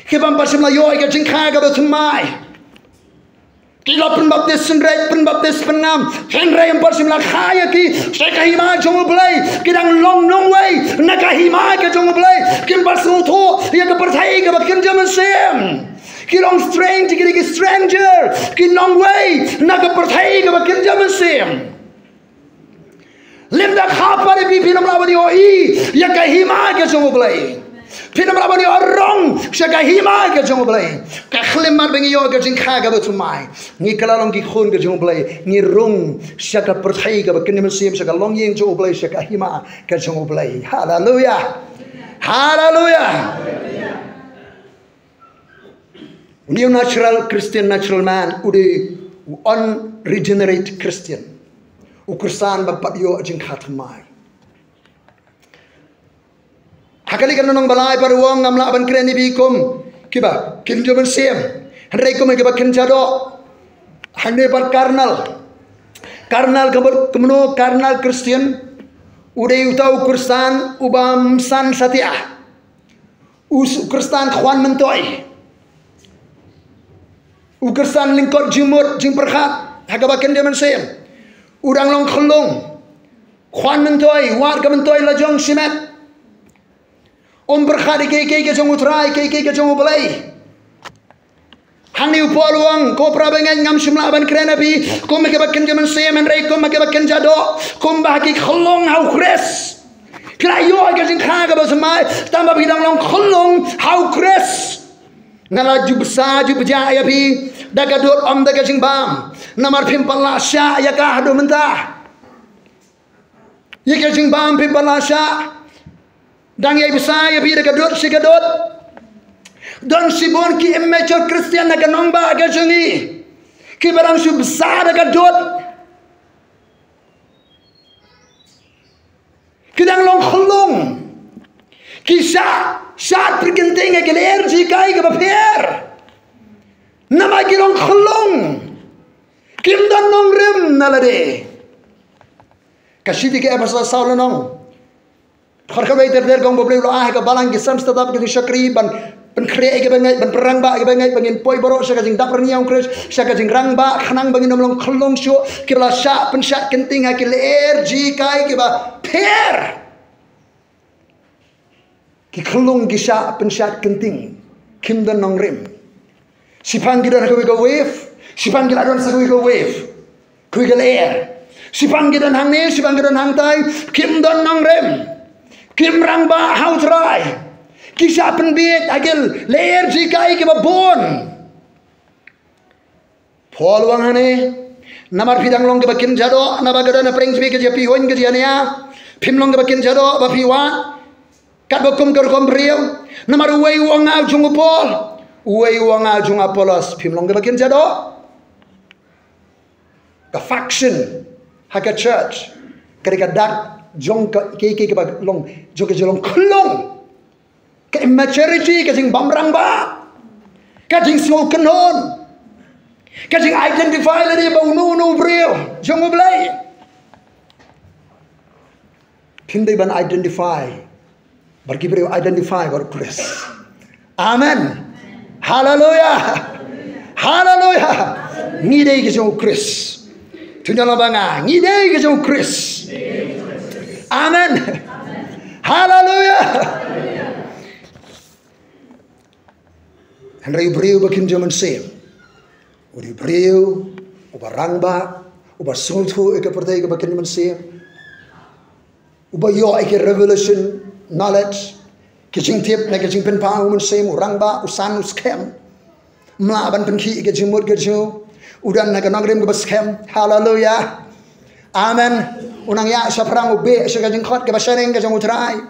kiba ym pat shym la ïoh ïa ka jingkha kaba thymmai. Ki la pynbaptis synreit, pynbaptis pyngam, hynrei ym pat shym la kha ïa ki sha ka hima jong U Blei. Ki dang long nongwei na ka hima ka jong U Blei. Kim pat sngewthuh ïa ka pyrthei kaba kynja mynsiem. Ki long strange, ki dei ki stranger, ki nongwei na ka pyrthei kaba kynja mynsiem. Lymda kha pat ïa phi phin ym lah ban ïohi ïa ka hima ka jong U Blei. Phin ym lah ban ïoh rong sha ka hima ka jong U Blei. Ka khlem mat ba ngi ïoh ka jingkha kaba thymmai, ngi kylla long ki khun ka jong U Blei, ngi rung sha ka pyrthei kaba kynja mynsiem, sha ka longïing jong U Blei, sha ka hima ka jong U Blei. Haleluya. Haleluya. Une u natural Christian, natural man, u dei u unregenerate Christian. U Khristan bym pat ïoh jingkha thymmai. Ha kane ka lynnong ba lai pat u ong ngam lah ban kren ïa phi kum kiba kynja mynsiem, hynrei kum kiba kynja doh. Hangne pat carnal. Carnal ka mut kumno? Carnal Christian u dei uta u Khristan uba ym san satia. U s-, u Khristan khwan myntoi. U Khristan lyngkot jingmut jingpyrkhat ha kaba kynja mynsiem. U dang long khyllung. Khwan myntoi, wad ka myntoi la jong shimet. Um pyrkhat ïa kiei kiei ka jong U Trai, kiei kiei ka jong U Blei. Hangne u Paul u ong, ko para bangeit, ngam shym lah ban kren ïa phi kum kiba kynja mynsiem, hynrei kum kiba kynja doh, kumba ha ki khyllung ha U Khrist. Phi la ïoh ka jingkha kaba thymmai tang ba phi dang long khyllung ha U Khrist. Nga la ju bsa ju bjah ïa phi da ka dud, ym da ka jingbam. Namar phim pat la shah ïa ka haduh mynta. Ïa ka jingbam phim pat la shah. Dang ïai bsa ïa phi da ka dud shi ka dud. Don shibun ki immature Christian na ka nongbah ka jong ngi kiba dang shu bsa da ka dud. Ki dang long khyllung. Ki shah, shah pyrkynting ïa ki lyer jinghikai kiba pher. Namar ki long khyllung. Kim don nongrim na lade. Ka shithi ki Ephesos saw lynnong. Khor kawei ter ter kong ba Blei u la ai ha ka balang ki sem stad ki shakri ban pynkhreh ïa kiba ngeit, ban pynrangbah ïa kiba ngeit, ba ngin poi baroh sha ka jingdap rynïeng Khrist, sha ka jingrangbah khnang ba ngin ym long khyllung shuh, kiba la shah pynshad kynting ha ki lyer jinghikai kiba pher. Ki khyllung ki shah pynshad kynting, kim don nongrim. Shiphang ki don ha kawei ka wave, shiphang ki la don sa kawei ka wave. Kawei ka lyer. Shiphang ki don hangne, shiphang ki don hangtai, kim don nongrim. Kim rangbah ha U Trai. Ki shah pynbieit ha ki lyer jinghikai kiba bun. Paul u ong hangne, namar phi dang long kiba kynja doh, naba ka don ha pyrshah phi ka jingpynhun ka jingnia. Phim long kiba kynja doh ba phi wad katba kum ka rukom briew. Namar uwei u ong nga u jong u Paul, Uwei u ong ha jong u Apollos, phim long kiba kynja doh. Ka faction ha ka church ka dei ka dak jong ka, ki, ki, kiba long, jong ka jinglong khlong. Ka immaturity, ka jingbymrangbah, ka jingsngewkynhun, ka jing identify lade ba uno uno u briew jong U Blei. Phim dei ban identify bad ki briew, identify bad Khrist. Amen. Haleluya. Haleluya. Ngi dei ki jong Khrist. To ngi la ba nga, ngi dei ki jong Khrist. Amen. Haleluya. Hynrei u briew ba kynja mynsiem u dei u briew uba rangbah, uba sngewthuh ïa ka pyrthei kaba kynja mynsiem, uba ïoh ïa ka revelation, knowledge, ka jingtip na ka jingpynpaw u Mynsiem, u rangbah, u san, u skhem. Um lah ban pynkhih ïa ka jingmut ka jong u, u don ha ka nongrim kaba skhem. Haleluya. Amen. U nang ïaid shaphrang, u beh sha ka jingkhot kaba shaneng ka jong U Trai.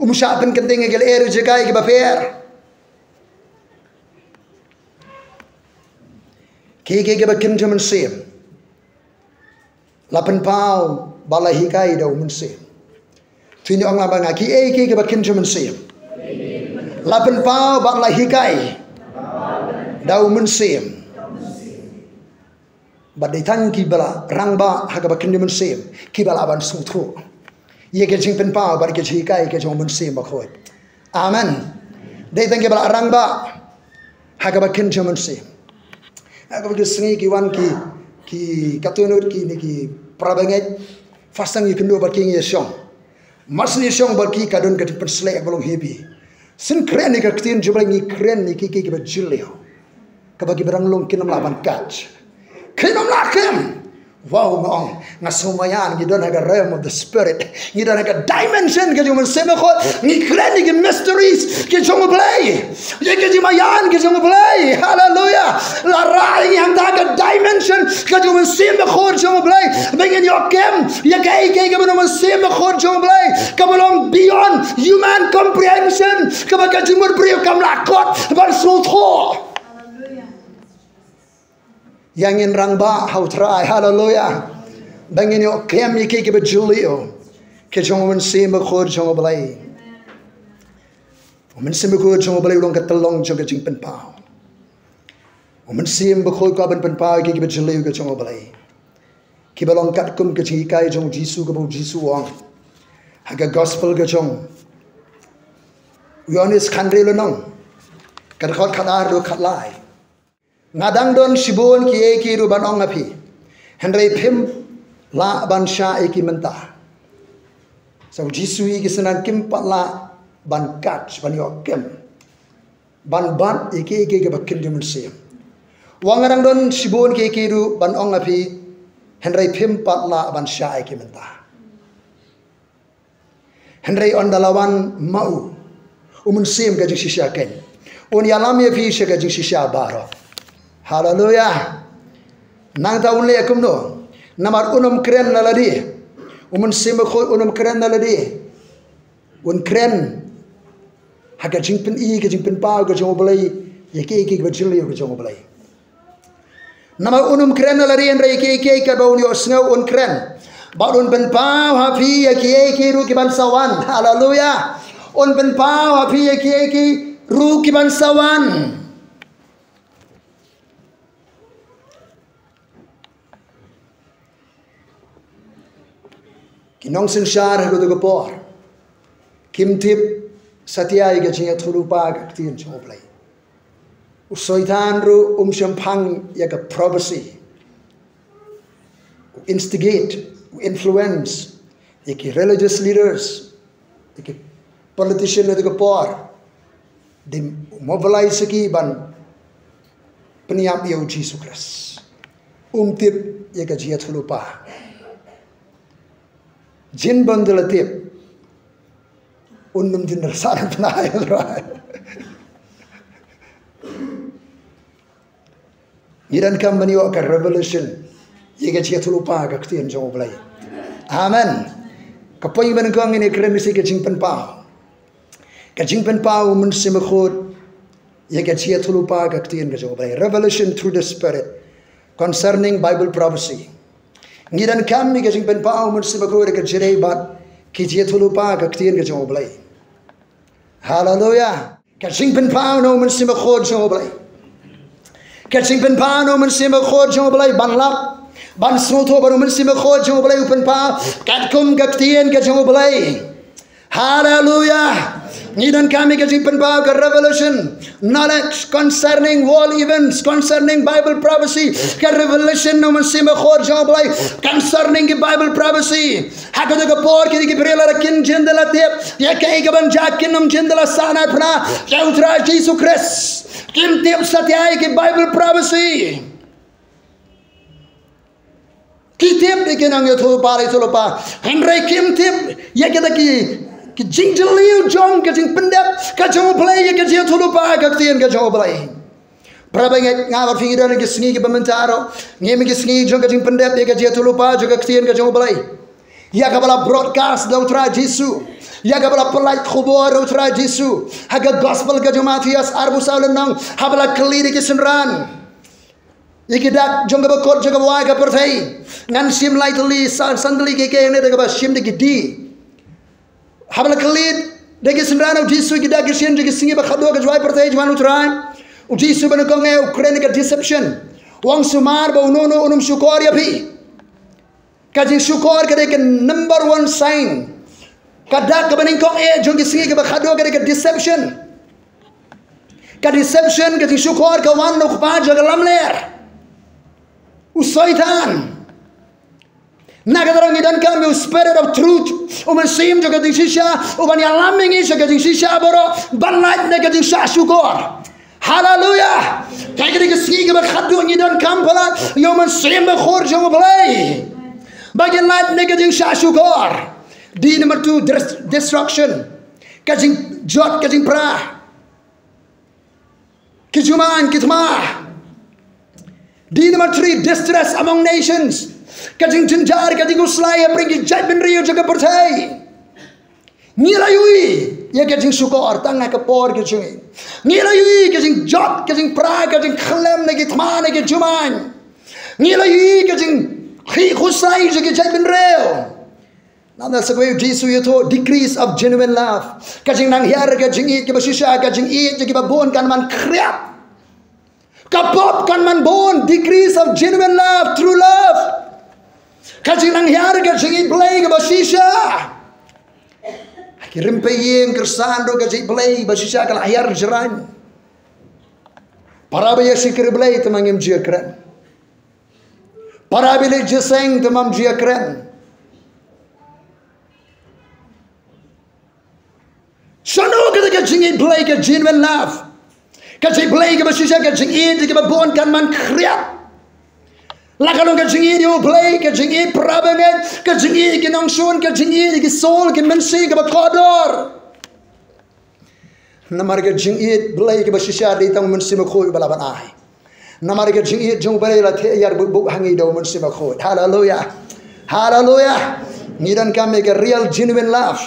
Um shah pynkynting ïa ki lyer u jaka ïa kiba pher. Ki, ki, kiba kynja mynsiem la pynpaw bad la hikai da u Mynsiem. To ngi ong la ba nga, ki, ki, kiba kynja mynsiem la pynpaw bad la hikai da u Mynsiem. Bad dei tang kiba la rangbah ha kaba kynja mynsiem kiba lah ban sngewthuh ïa ka jingpynpaw bad ka jinghikai ka jong u Mynsiem Bakhuid. Amen. Dei tang kiba la rangbah ha kaba kynja mynsiem. Ha kaba ki sngi ki wan ki, ki katto katne ki, ne ki para bangeit. Phasang ïa kynduh bad ki ngi ïa shong. Mar shu ïa shong bad ki ka don ka jingpynsleh ba long heavy. Shen kren ïa ka ktien jong U Blei, ngi kren ïa ki, ki, kiba jylliew. Kaba kiba dang long kin ym lah ban kat. Kin ym lah kem. Wow, nga ong, nga sngewmaïan, ngi don ha ka realm of the spirit. Ngi don ha ka dimension ka jong u Mynsiem Bakhuid. Ngi kren ïa ki mysteries ki jong U Blei. Ïa ka jingmaïan ka jong U Blei. Haleluya. La rah ïa ngi hangta ha ka dimension ka jong u Mynsiem Bakhuid jong U Blei. Ba ngin ïoh kem ïa kaei kaei kaba na u Mynsiem Bakhuid jong U Blei, kaba long beyond human comprehension, kaba ka jingmut briew kam lah kot ban sngewthuh. Ïa ngin rangbah ha u Trai. Haleluya. Ba ngin ïoh kem ïa kiei kiba jylliew ki jong u Mynsiem Bakhuid jong U Blei. U Mynsiem Bakhuid jong U Blei u long ka tyllong jong ka jingpynpaw. U Mynsiem Bakhuid u kwah ban pynpaw ïa kiei kiba jylliew ki jong U Blei. Kiba long katkum ka jinghikai jong u Jisu, kaba u Jisu u ong ha ka gospel ka jong u Ïoannis khathynriew lynnong, ka dkhot khatar haduh khatlai. Nga dang don shibun kiei kiei ruh ban ong ha phi, hynrei phim lah ban shah ïa ki mynta. Sa u Jisu ïa ki synran, kim pat lah ban kat, ban ïoh kem, ban bat ïa kiei kiei kiba kynja mynsiem. U ong nga dang don shibun kiei kiei ruh ban ong ha phi, hynrei phim pat lah ban shah ïa ki mynta. Hynrei ynda la wan ma u, u Mynsiem ka jingshisha keiñ, un ïalam ïa phi sha ka jingshisha baroh. Haleluya. Nangta un leh kumno? Namar un ym kren na lade. U Mynsiem Bakhuid un ym kren na lade. Un kren ha ka jingpyni, ka jingpynpaw ka jong U Blei ïa kiei kiei kiba jylliew ki jong U Blei. Namar un ym kren na lade, hynrei kiei kiei kaba un ïohsngew un kren. Bad un pynpaw ha phi ïa kiei kiei ruh ki ban sa wan. Haleluya. Un pynpaw ha phi ïa kiei kiei ruh ki ban sa wan. Ki nongsynshar ha kato ka por kim tip satia ïa ka jingïathuhlypa ka ktien jong U Blei. U Soitan ruh um shemphang ïa ka prophecy. U instigate, u influence ïa ki religious leaders, ïa ki politician ha kato ka por, da u mobilize ïa ki ban pynïap ïa u Jisu Khrist. Um tip ïa ka jingïathuhlypa. Jin ban da la tip, un ym jin da la sah pynai. Ngi donkam ban ïoh ka revelation ïa ka jingïathuhlypa ka ktien jong U Blei. Amen. Ka point ba nyngkong ngin ïakren ïa ka jingpynpaw. Ka jingpynpaw u Mynsiem Bakhuid ïa ka jingïathuhlypa ka ktien ka jong U Blei. Revelation through the Spirit concerning Bible prophecy. Ngi donkam ïa ka jingpynpaw Mynsiem Bakhuid ka jingïadei bad ki jingïathuhlypa ka ktien ka jong U Blei. Haleluya. Ka jingpynpaw na u Mynsiem Bakhuid jong U Blei. Ka jingpynpaw na u Mynsiem Bakhuid jong U Blei ban lap, ban sngewthuh ba u Mynsiem Bakhuid jong U Blei u pynpaw katkum ka ktien ka jong U Blei. Haleluya. Ngi donkam ïa ka jingpynpaw ka revelation, knowledge concerning world events, concerning Bible prophecy. Ka revelation na u Mynsiem Bakhuid jong U Blei concerning ki Bible prophecy. Ha kato ka por kine ki briew la kin jin da la tip ïa kaei kaban jia, kin ym jin da la sahnarphna ïa U Trai Jisu Khrist. Kim tip satia ïa ki Bible prophecy. Ki tip ïa ki nongïathuhlypa, ïathuhlypa. Hynrei kim tip ïa kita ki, ki jingjylliew jong ka jingpyndep ka jong U Blei ïa ka jingïathuhlypa ka ktien ka jong U Blei. Para bangeit, nga bad phi ngi don ha ki sngi kiba mynta ruh, ngi im ha ki sngi jong ka jingpyndep ïa ka jingïathuhlypa jong ka ktien ka jong U Blei, ïa kaba la broadcast da U Trai Jisu, ïa kaba la pyllait khubor da U Trai Jisu ha ka gospel ka jong u Mathaios arphew saw lynnong, haba la kylli da ki synran ïa ki dak jong kaba kut jong kaba wai ka pyrthei. Ngan shim lai tylli, san, san tylli kiei kiei hangne da kaba shim da ki D. Haba la kylli da ki synran U Jisu ïa ki dak ki shin jong ki sngi ba khatduh ka jingwai pyrthei jong U Trai, U Jisu ba nyngkong eh u kren ïa ka deception. U ong sumar ba uno uno un ym shukor ïa phi. Ka jingshukor ka dei ka number one sign. Ka dak kaba nyngkong eh jong ki sngi kaba khatduh ka dei ka deception. Ka deception, ka jingshukor ka wan na u kpa jong ka lamler, u Soitan. Na kata ruh ngi donkam ïa u Spirit of Truth, u Mynsiem jong ka jingshisha, uban ïalam ïa ngi sha ka jingshisha baroh, ban lait na ka jingshah shukor. Haleluya. Kaei ka dei ka sngi kaba khatduh ngi donkam palat ïa u Mynsiem Bakhuid jong U Blei, ba ngin lait na ka jingshah shukor. D number two, dis-, destruction. Ka jingjot, ka jingpra, ki jumang, ki thma. D number three, distress among nations. Ka jingjynjar, ka jingkhuslai hapdeng ki jaitbynriew jong ka pyrthei. Ngi la ïohi ïa ka jingshukor tang ha ka por ka jong ngi. Ngi la ïohi ka jingjot, ka jingpra, ka jingkhyllem na ki thma, na ki jumang. Ngi la ïohi ka jingkhih khuslai jong ki jaitbynriew. Nangta sa kawei U Jisu u ïathuh, decrease of genuine love. Ka jingnang hiar ka jingïeit kaba shisha, ka jingïeit jong kiba bun kan man khriat. Ka pop kan man bun, decrease of genuine love, true love. Ka jingnang hiar ka jingïeit Blei kaba shisha. Ki rympei ïing kyrsan ruh ka jingïeit Blei ba shisha ka la hiar jrang. Para ba ïa shakri Blei te ma ngim ju ïa kren. Para ba ïa leit jingïaseng te ma ngim ju ïa kren. Shano kata ka jingïeit Blei, ka genuine love? Ka jingïeit Blei kaba shisha, ka jingïeit kaba bun kan man khriat. La ka long ka jingïeit ïa U Blei, ka jingïeit para bangeit, ka jingïeit ki nongshun, ka jingïeit ki soul, ki mynsiem kaba kordor. Namar ka jingïeit Blei kaba shisha dei tang u Mynsiem Bakhuid ba la ban ai. Namar ka jingïeit jong U Blei la theh ïar buk buk ha ngi da u Mynsiem Bakhuid. Haleluya. Haleluya. Ngi donkam ïa ka real genuine love.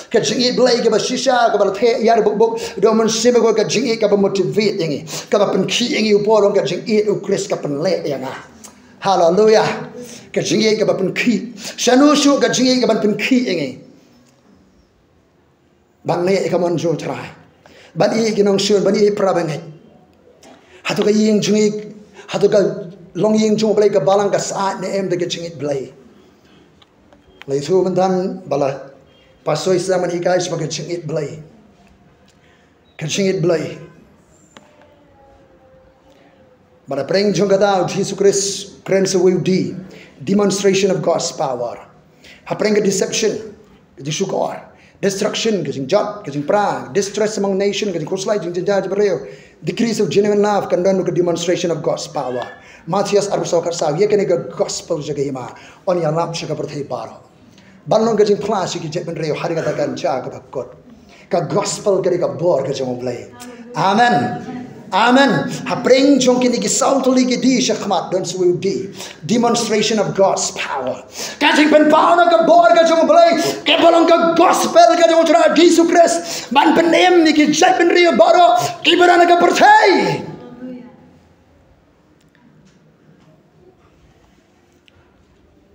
Ka jingïeit Blei kaba shisha kaba la theh ïar buk buk da u Mynsiem Bakhuid, ka jingïeit kaba motivate ïa ngi, kaba pynkhih ïa ngi, u Paul u ong ka jingïeit u Khrist ka pynleh ïa nga. Haleluya. Ka jingïeit kaba pynkhih. Shano shuh ka jingïeit kaba pynkhih ïa ngi ban leh ïa ka mon jong U Trai, ban ïeit ki nongshun, ban ïeit para bangeit? Hato ka ïing jong ngi, hato ka longïing jong U Blei ka balang ka sah ne em da ka jingïeit Blei? La ïathuh mynta ba la pastor Islam ban hikai shaphang ka jingïeit Blei. Ka jingïeit Blei. Bad hapdeng jong kata u Jisu Khrist u kren sa kawei u D, demonstration of God's power. Hapdeng ka deception, ka jingshukor, destruction, ka jingjot, ka jingpra, distress among nation, ka jingkhuslai, jingjynjar jong ki briew, decrease of genuine love, kan don ka demonstration of God's power. Mathaios arphew saw khatsaw, ïa kane ka gospel jong ka hima yn ïalap sha ka pyrthei baroh. Ban long ka jingphla sha ki jaitbynriew ha kata ka jaka kaba kut. Ka gospel ka dei ka bor ka jong U Blei. Amen. Amen. Hapdeng jong kine ki saw tylli ki D shakhmat don sa kawei u D. Demonstration of God's power. Ka jingpynpaw na ka bor ka jong U Blei, kaba long ka gospel ka jong U Trai Jisu Khrist, ban pynim ïa ki jaitbynriew baroh kiba don ha ka pyrthei.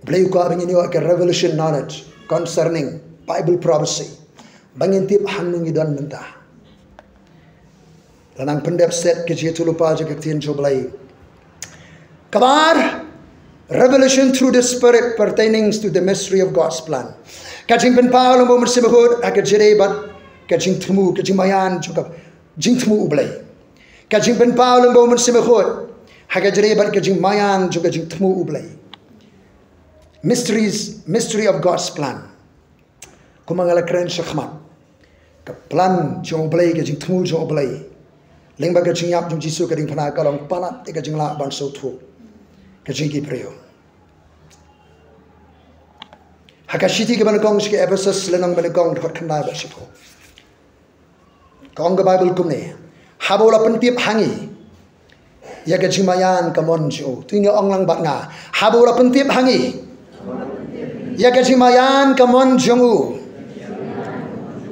Blei u kwah ba ngin ïoh ka revelation knowledge concerning Bible prophecy, ba ngin tip hangno ngi don mynta. La nang pyndep set ka jingïathuhlypa jong ka ktien jong U Blei. Kaba ar, revelation through the Spirit pertaining to the mystery of God's plan. Ka jingpynpaw lyngba U Mynsiem Bakhuid ha ka jingïadei bad ka jingthmu, ka jingmaïan jong ka jingthmu U Blei. Ka jingpynpaw lyngba U Mynsiem Bakhuid ha ka jingïadei bad ka jingmaïan jong ka jingthmu U Blei. Mysteries, mystery of God's plan. Kumba nga la kren shakhmat, ka plan jong U Blei, ka jingthmu jong U Blei, lyngba ka jingïap jong Jisu ka diengphna, ka long palat ïa ka jinglah ban sngewthuh ka jong ki briew. Ha ka shithi kaba nyngkong sha ki Ephesus, lynnong ba nyngkong, dkhot khyndai bad shiphew. Ka ong ka Baibl kumne: Haba u la pyntip ha ngi ïa ka jingmaïan ka mon jong u. To ngin ong lang bad nga: Haba u la pyntip ha ngi ïa ka jingmaïan ka mon jong u.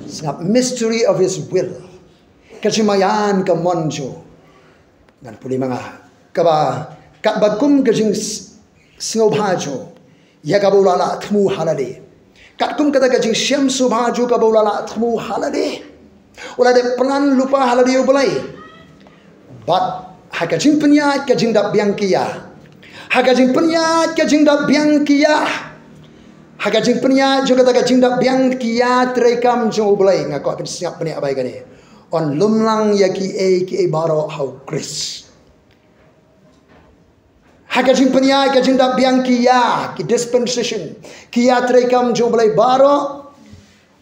Sngap: mystery of his will. Ka jingmaïan ka mon jong u. Ngan pule ma nga. Kaba, katba kum ka jing s-, sngewbha jong u ïa kaba u la lah thmu ha lade. Katkum kata ka jingshem sngewbha jong u kaba u la lah thmu ha lade. U la dep plan lypa ha lade U Blei. Bad ha ka jingpynïaid ka jingdap biang ki ïa. Ha ka jingpynïaid ka jingdap biang ki ïa. Ha ka jingpynïaid jong kata ka jingdap biang ki ïatreikam jong U Blei, nga kwah phin sngap bniah bha ïa kane. Un lum lang ïa kiei kiei baroh ha U Khrist. Ha ka jingpynïaid ka jingdap biang ki ïa, ki dispensation, ki ïatreikam jong U Blei baroh.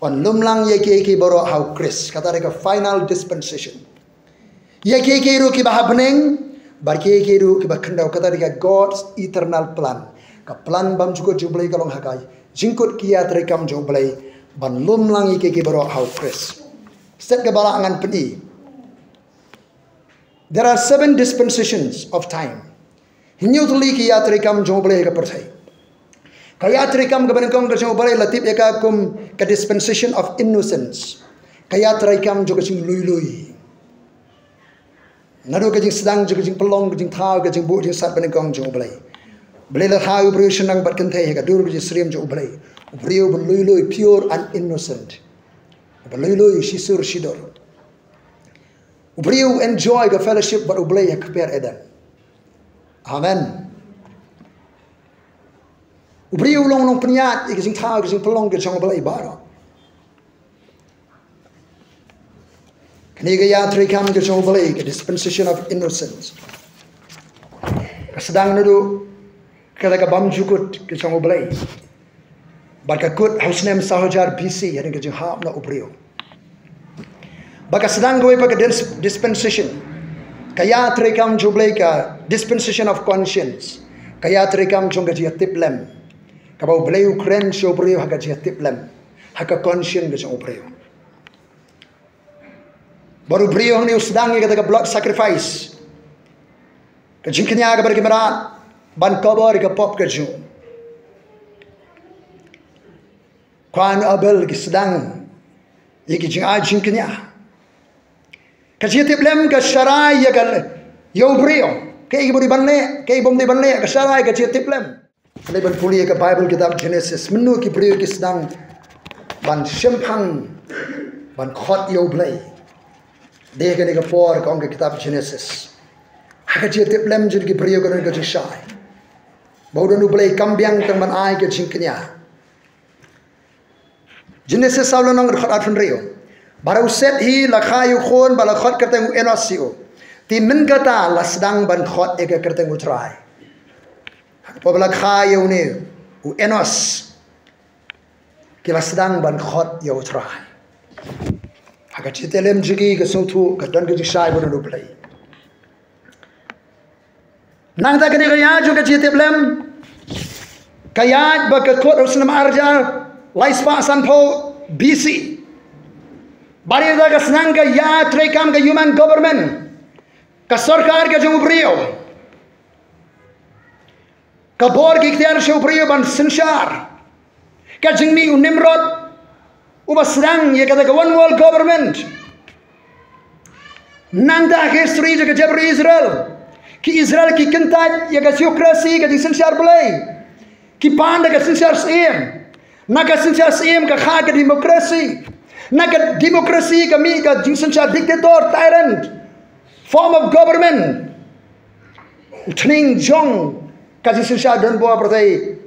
Un lum lang ïa kiei kiei baroh ha U Khrist. Kata dei ka final dispensation. Ïa kiei kiei ruh kiba ha bneng bad kiei kiei ruh kiba khyndew, kata dei ka God's eternal plan. Ka plan bymjukut jong U Blei ka long ha ka jingkut ki ïatreikam jong U Blei ban lum lang ïa kiei kiei baroh ha U Khrist. Stet kaba lah ngan pyni. There are seven dispensations of time. Hynñiew tylli ki ïatreikam jong U Blei ha ka pyrthei. Ka ïatreikam kaba nyngkong ka jong U Blei la tip ïa ka kum ka dispensation of innocence. Ka ïatreikam jong ka jinglui lui. Naduh ka jingsdang jong ka jingpynlong, ka jingthaw, ka jingbuh jingsat ba nyngkong jong U Blei. U Blei la thaw ïa u briew shnong bad kynthei ha ka dur ka jingsyriem jong U Blei. U briew uba lui lui, pure and innocent. Uba lui lui, shisur shidur. U briew u enjoy ka fellowship bad U Blei ha ka kper Eden. Amen. U briew u long nongpynïaid ïa ka jingthaw, ka jingpynlong ka jong U Blei baroh. Kane ka ïatreikam ka jong U Blei, ka dispensation of innocence, ka sdang naduh kata ka bymjukut ka jong U Blei. Bad ka kut ha u snem saw hajar B C, hadien ka jinghap noh u briew. Bad ka sdang kawei pat ka dis-, dispensation. Ka ïatreikam jong U Blei, ka dispensation of conscience. Ka ïatreikam jong ka jingïatiplem. Kaba U Blei u kren sha u briew ha ka jingïatiplem. Ha ka conscience ka jong u briew. Bad u briew hangne u sdang ïa kata ka blood sacrifice. Ka jingkñia kaba dei ka mrad ban cover ïa ka pop ka jong u. Kain Abel ki sdang ïa ki jingai jingkñia. Ka jingïatiplem ka sharai ïa ka, ïa u briew. Kaei ba dei ban leh, kaei bym dei ban leh, ka sharai ka jingïatiplem. Leit ban pule ïa ka Baibl kitab Genesis. Mynno ki briew ki sdang ban shemphang, ban khot ïa u Blei? Dei kane ka por ka ong ka kitab Genesis. Ha ka jingïatiplem jong ki briew ka don ka jingshai. Ba u don u Blei kam biang tang ban ai ka jingkñia. Genesis saw lynnong dkhot arphew hynriew. Bad ha u Set hi la kha ïa u khun bad la khot kyrteng u Enos ïa u. Te mynta la sdang ban khot ïa ka kyrteng u Trai. Hapoh ba la kha ïa une u Enos, ki la sdang ban khot ïa u Trai. Ha ka jingïatiplem jong ki, ka sngewthuh ka don ka jingshai ba u don u Blei. Nangta kane ka ïa jong ka jingïatiplem, ka ïa ba ka kut ha u snem ar hajar lai spah sanphew B C. Bad ïa ka sdang ka ïatreikam ka human government. Ka sorkar ka jong u briew. Ka bor ki ikhtiar sha u briew ban synshar. Ka jingmih u Nimrod uba sdang ïa kata ka one world government. Nangta ha ka history jong ka jaitbynriew Israel, ki Israel ki kyntait ïa ka theocracy, ka jingsynshar Blei. Ki pan da ka synshar syiem. Na ka synshar syiem ka kha ka democracy. Na ka democracy ka mih ka jingsynshar dictator, tyrant, form of government. U tneng jong ka jingsynshar donbor pyrthei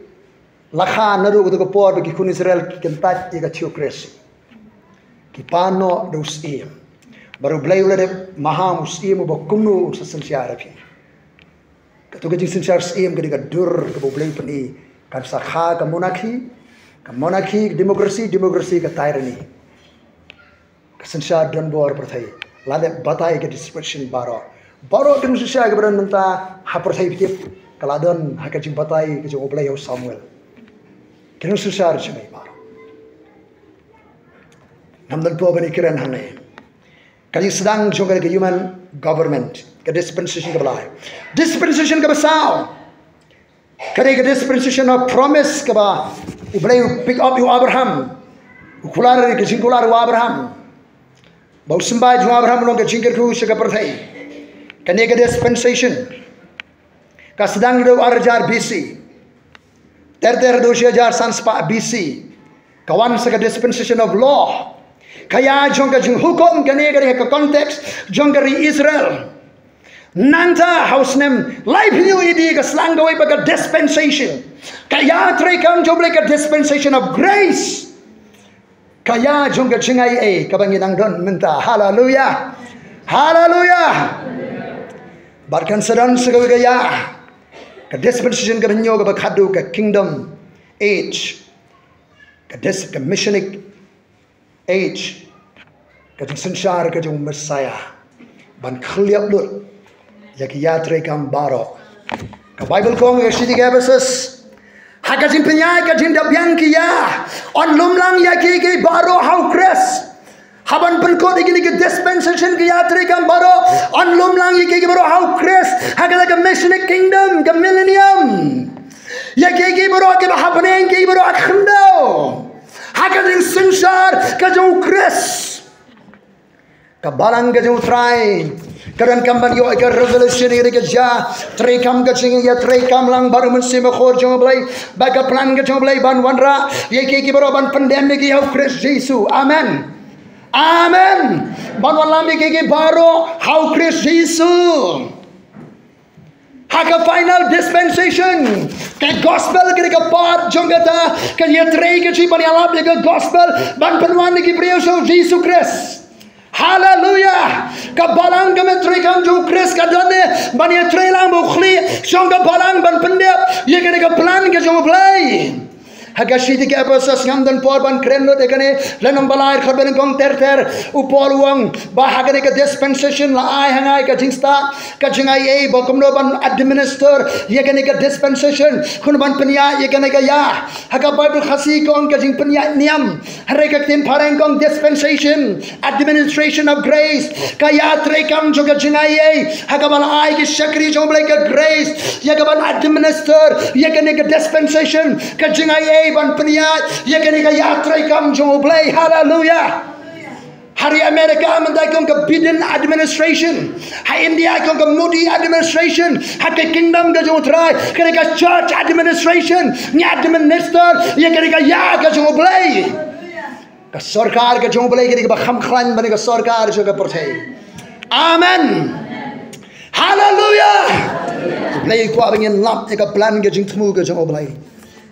la kha naduh kato ka por ba ki khun Israel ki kyntait ïa ka theocracy. Ki pan noh da u syiem. Bad u Blei u la dep maham u syiem uba kumno un sa synshar ïa phi. Kato ka jingsynshar syiem ka dei ka dur kaba u Blei u pyni, kan sa kha ka monarchy, ka monarchy, ka democracy, democracy ka tyranny. Ka synshar donbor pyrthei. La dep batai ka dispensation baroh. Baroh ka jingsynshar kaba don mynta ha pyrthei ba tip ka la don ha ka jingbatai ka jong u Blei ha u Samuel. Ka jingsynshar jong ngi baroh. Ngam don por ban ïakren hangne. Ka jingsdang jong ka human government, ka dispensation kaba lai. Dispensation kaba saw. Ka dei ka dispensation of promise kaba u Blei u pick up ïa u Abraham. U kular, ka jingkular u Abraham ba u symbai jong u Abraham u long ka jingkyrkhu sha ka pyrthei. Kane ka dispensation ka sdang naduh ar hajar B C. Ter ter haduh shi hajar san spah B C. Ka wan sa ka dispensation of law. Ka ïa jong ka jinghukum, kane ka dei ka context jong ka ri Israel. Nangta ha u snem laiphew A D ka sdang kawei pat ka dispensation. Ka ïatreikam jong u Blei, ka dispensation of grace. Ka ïa jong ka jingaiei kaba ngi nang don mynta. Haleluya. Haleluya. Bad kan sa don sa kawei ka ïa, ka dispensation kaba hynñiew kaba khadduh, ka kingdom age. Ka dis-, ka messianic age. Ka jingsynshar ka jong u Messiah ban khylliap lut ïa ki ïatreikam baroh. Ka Baibl ka ong ha ka shithi ki Ephesus, ha ka jingpynïaid ka jingdap biang ki ïa, yn lum lang ïa kiei kiei baroh ha u Khrist. Haba yn pynkut ïa kine ki dispensation, ki ïatreikam baroh, yn lum lang ïa kiei kiei baroh ha u Khrist. Ha kata ka messianic kingdom, ka millennium, ïa kiei kiei baroh kiba hapdeng, kiei baroh ha khyndew, ha ka jingsynshar ka jong u Khrist. Ka balang ka jong u Trai ka donkam ban ïoh ïa ka revelation, ïa ka jingtreikam, ka jingïatreikam lang bad u Mynsiem Bakhuid jong u Blei, bad ka plan ka jong u Blei ban wanrah ïa kiei kiei baroh, ban pyndem ïa ki ha u Khrist Jisu. Amen. Amen. Ban wallam ïa kiei kiei baroh ha u Khrist Jisu. Ha ka final dispensation, ka gospel ka dei ka part jong kata ka ïatrei, ka jingpynïalap ïa ka gospel ban pynwan ïa ki briew sha u Jisu Khrist. Haleluya. Ka balang, ka messianic kingdom jong u Khrist ka don ne ban ïatrei lang bad u khlieh jong ka balang ban pyndep ïa kane ka plan ka jong u Blei. Ha ka shithi ki Ephesus, ngam don por ban kren lut ïa kane, lynnong ba lai, dkhot ba nyngkong ter ter, u Paul u ong ba ha kane ka dispensation la ai ha nga ïa ka jingstad, ka jingaiei ba kumno ban administer ïa kane ka dispensation, kumno ban pynïaid ïa kane ka ïa. Ha ka Baibl Khasi ka ong ka jingpynïaid niam. Hynrei ka ktien phareng ka ong dispensation, administration of grace. Ka ïatreikam jong ka jingaiei, ha kaba la ai ki shakri jong u Blei ka grace ïa ka ban administer ïa kane ka dispensation, ka jingaiei ban pynïaid ïa kane ka ïatreikam jong u Blei. Haleluya. Ha ri America mynta ka ong ka Biden administration. Ha India ka ong ka Modi administration. Ha ka kingdom ka jong u Trai ka dei ka church administration. Ngi administer ïa kane ka ïa ka jong u Blei. Ka sorkar ka jong u Blei ka dei kaba kham khlaiñ ban ïa ka sorkar jong ka pyrthei. Amen. Haleluya. U Blei u kwah ba ngin lap ïa ka plan, ka jingthmu ka jong u Blei.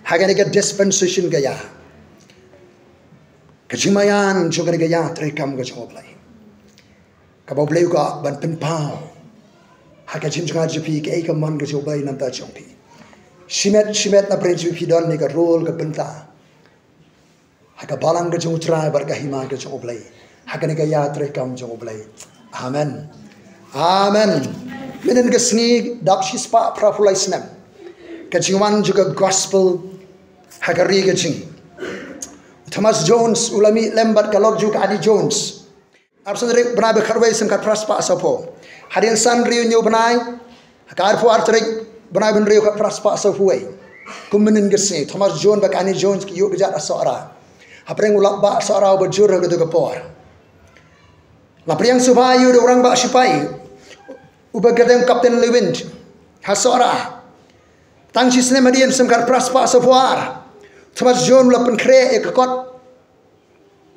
Ha kane ka dispensation ka ïa, ka jingmaïan jong kane ka ïatreikam ka jong u Blei, kaba u Blei u kwah ban pynpaw ha ka jingim jong nga jong phi, kaei ka mon ka jong u Blei na ka bynta jong phi. Shimet shimet na pyrshah jong phi don ne ka role, ka bynta ha ka balang ka jong u Trai bad ka hima ka jong u Blei, ha kane ka ïatreikam jong u Blei. Amen. Amen. Mynhynnin ka sngi dap shispah phraphew lai snem ka jingwan jong ka gospel ha ka ri ka jong ngi, u Thomas Jones u la mih lem bad ka lok jong u, ka Annie Jones. Arphew san tarik bnai ba khatwei, snem khatphra spah sawphew. Hadien san hynriew hynñiew bnai, ha ka arphew ar tarik bnai ba hynriew, ka phra spah sawphew wei. Kum mynnin ka sngi, Thomas Jones bad ka Annie Jones ki ïuh kjat ha Sohra. Hapdeng u lap bah Sohra uba jur ha kato ka por, la pdiang sngewbha ïa u da u rangbah shipai uba kyrteng Captain Lewin ha Sohra. Tang shi snem hadien, snem ka phra spah sawphew ar, Thomas Jones u la pynkhreh ïa ka kot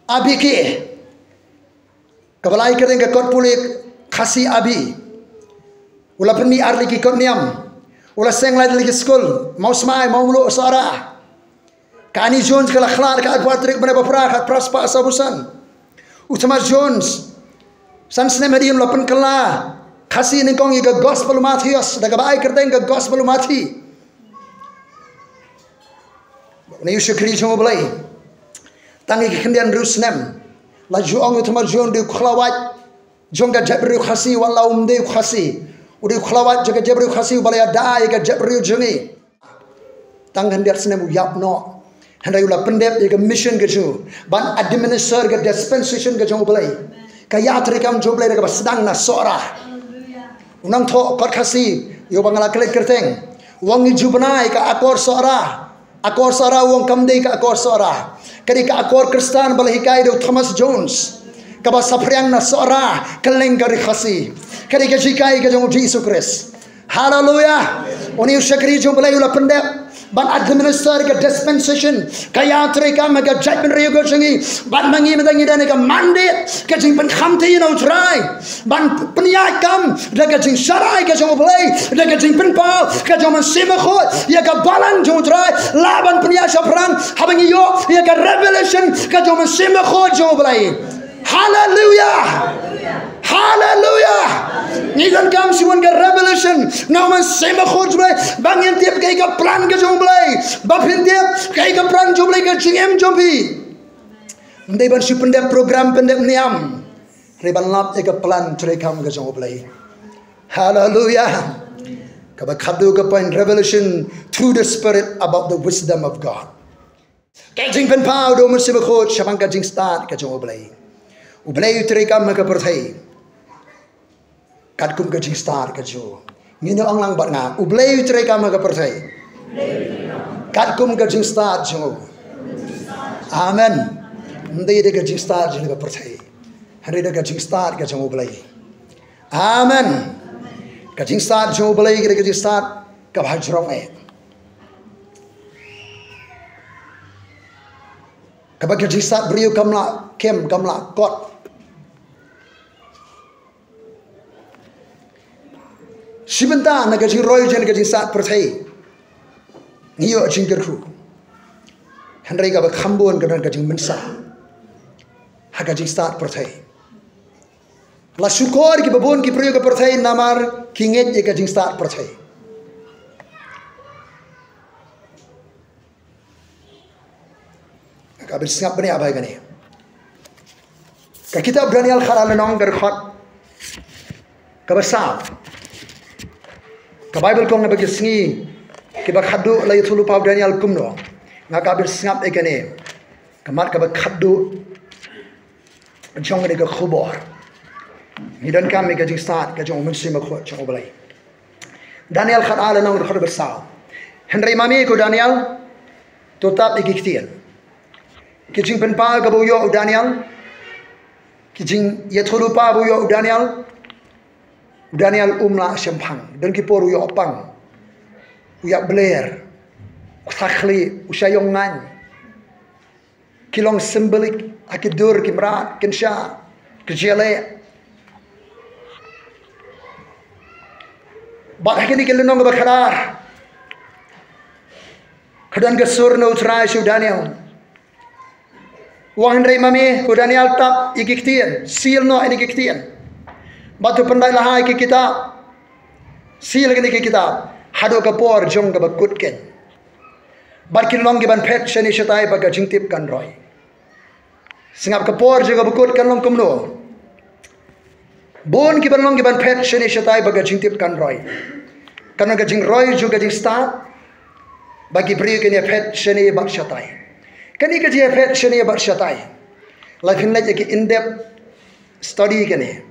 A B K, kaba la ai kyrteng ka kot pule Khasi A B. U la pynmih ar tylli ki kot niam. U la seng lai tylli ki skul, Mawsmai, Mawmluh, Sohra. Ka Annie Jones ka la khlad ha ka arphew ar tarik bnai ba phra, ka phra spah sawphew san. U Thomas Jones, san snem hadien, u la pynkylla Khasi nyngkong ïa ka Gospel u Mathaios, da kaba ai kyrteng ka Gospel u Mathi. Une u shakri jong U Blei, tang ïa ki khyndiat hynriew snem, la ju ong ïa u Thomas Jones u dei u khlawait jong ka jaitbynriew Khasi, wat la um dei u Khasi. U dei u khlawait jong ka jaitbynriew Khasi uba la ïada ïa ka jaitbynriew jong ngi. Tang khyndiat snem u ïap noh. Hynrei u la pyndep ïa ka mission ka jong u ban administer ka dispensation ka jong U Blei, ka ïatreikam jong U Blei da kaba sdang na Sohra. U nongthoh kot Khasi, ïa uba nga la klet kyrteng, u ong ngi ju bna ïa ka Akor Sohra. Akor Sohra, u ong, kam dei ka Akor Sohra. Ka dei ka Akor Khristan ba la hikai da u Thomas Jones, kaba saphriang na Sohra, kylleng ka ri Khasi. Ka dei ka jinghikai ka jong U Jisu Khrist. Haleluya. Une u shakri jong U Blei u la pyndep ban administer ka dispensation, ka ïatreikam ha ka jaitbynriew ka jong ngi. Bad ma ngi mynta ngi don ïa ka mandate, ka jingpynkham ïa U Trai, ban pynïaid kam da ka jingsharai ka jong U Blei, da ka jingpynpaw ka jong U Mynsiem Bakhuid ïa ka balang jong U Trai. Lah ban pynïaid shaphrang haba ngi ïoh ïa ka revelation ka jong U Mynsiem Bakhuid jong U Blei. Haleluya. Haleluya. Ngi donkam shibun ka revelation na U Mynsiem Bakhuid jong U Blei, ba ngin tip kaei ka plan ka jong U Blei. Ba phin tip kaei ka plan jong U Blei ha ka jingim jong phi. Ym dei ban shu pyndep program, pyndep niam, hynrei ban lap ïa ka plan treikam ka jong U Blei. Haleluya. Kaba khadduh ka point, revelation through the Spirit about the wisdom of God. Ka jingpynpaw da U Mynsiem Bakhuid shaphang ka jingstad ka jong U Blei. U Blei u treikam ha ka pyrthei katkum ka jingstad ka jong u. Ngin ong lang bad nga, U Blei u treikam ha ka pyrthei katkum ka jingstad jong u. Amen. Ym dei da ka jingstad jong ka pyrthei, hynrei da ka jingstad ka jong U Blei. Amen. Ka jingstad jong U Blei ka dei ka jingstad kaba ha jrong eh. Kaba ka jingstad briew kam lah kem, kam lah kot. Shi bynta na ka jingroi jong ka jingstad pyrthei ngi ïoh jingkyrkhu, hynrei kaba kham bun ka don ka jingmynsaw ha ka jingstad pyrthei. La shukor kiba bun ki briew ka pyrthei namar ki ngeit ïa ka jingstad pyrthei. Ka bit sngap bniah ba ïa kane. Ka kitab Daniel khatar lynnong, ka dkhot kaba saw. Ka Baibl ka ong, ba ki sngi kiba khadduh la ïathuhlypa u Daniel kumno. Nga ka bit sngap ïa kane. Ka mat kaba khadduh jong kane ka khubor. Ngi donkam ïa ka jingstad ka jong U Mynsiem Bakhuid jong U Blei. Daniel khatar lynnong, dkhot ba saw. Hynrei ma me ko Daniel, to tap ïa ki ktien. Ki jingpynpaw kaba u ïoh u Daniel, ki jingïathuhlypa ba u ïoh u Daniel. U Daniel um lah shemphang, don ki por u ïoh pang, u ïap bler, u kthah khlieh, u shah ïong ngaiñ. Ki long symbolic ha ki dur, ki mrad, ki nsha, ki jyllei. Bad ha kine ki lynnong kaba khatar, ka don ka sur na U Trai sha u Daniel. U ong, hynrei ma me ko Daniel, tap ïa ki ktien, seal noh ïa ki ktien. Bad to pyndait lahai ki kitab, seal ïa kine ki kitab haduh ka por jong kaba kut keiñ. Bad kin long kiban phet shane shatai ba ka jingtip kan roi. Sngap, ka por jong kaba kut kan long kumno. Bun kiban long kiban phet shane shatai ba ka jingtip kan roi. Kan long ka jingroi jong ka jingstad ba ki briew kin ïa phet shane bad shatai. Kane ka jingïaphet shane bad shatai, la phin leit ïa ki in-depth study kane.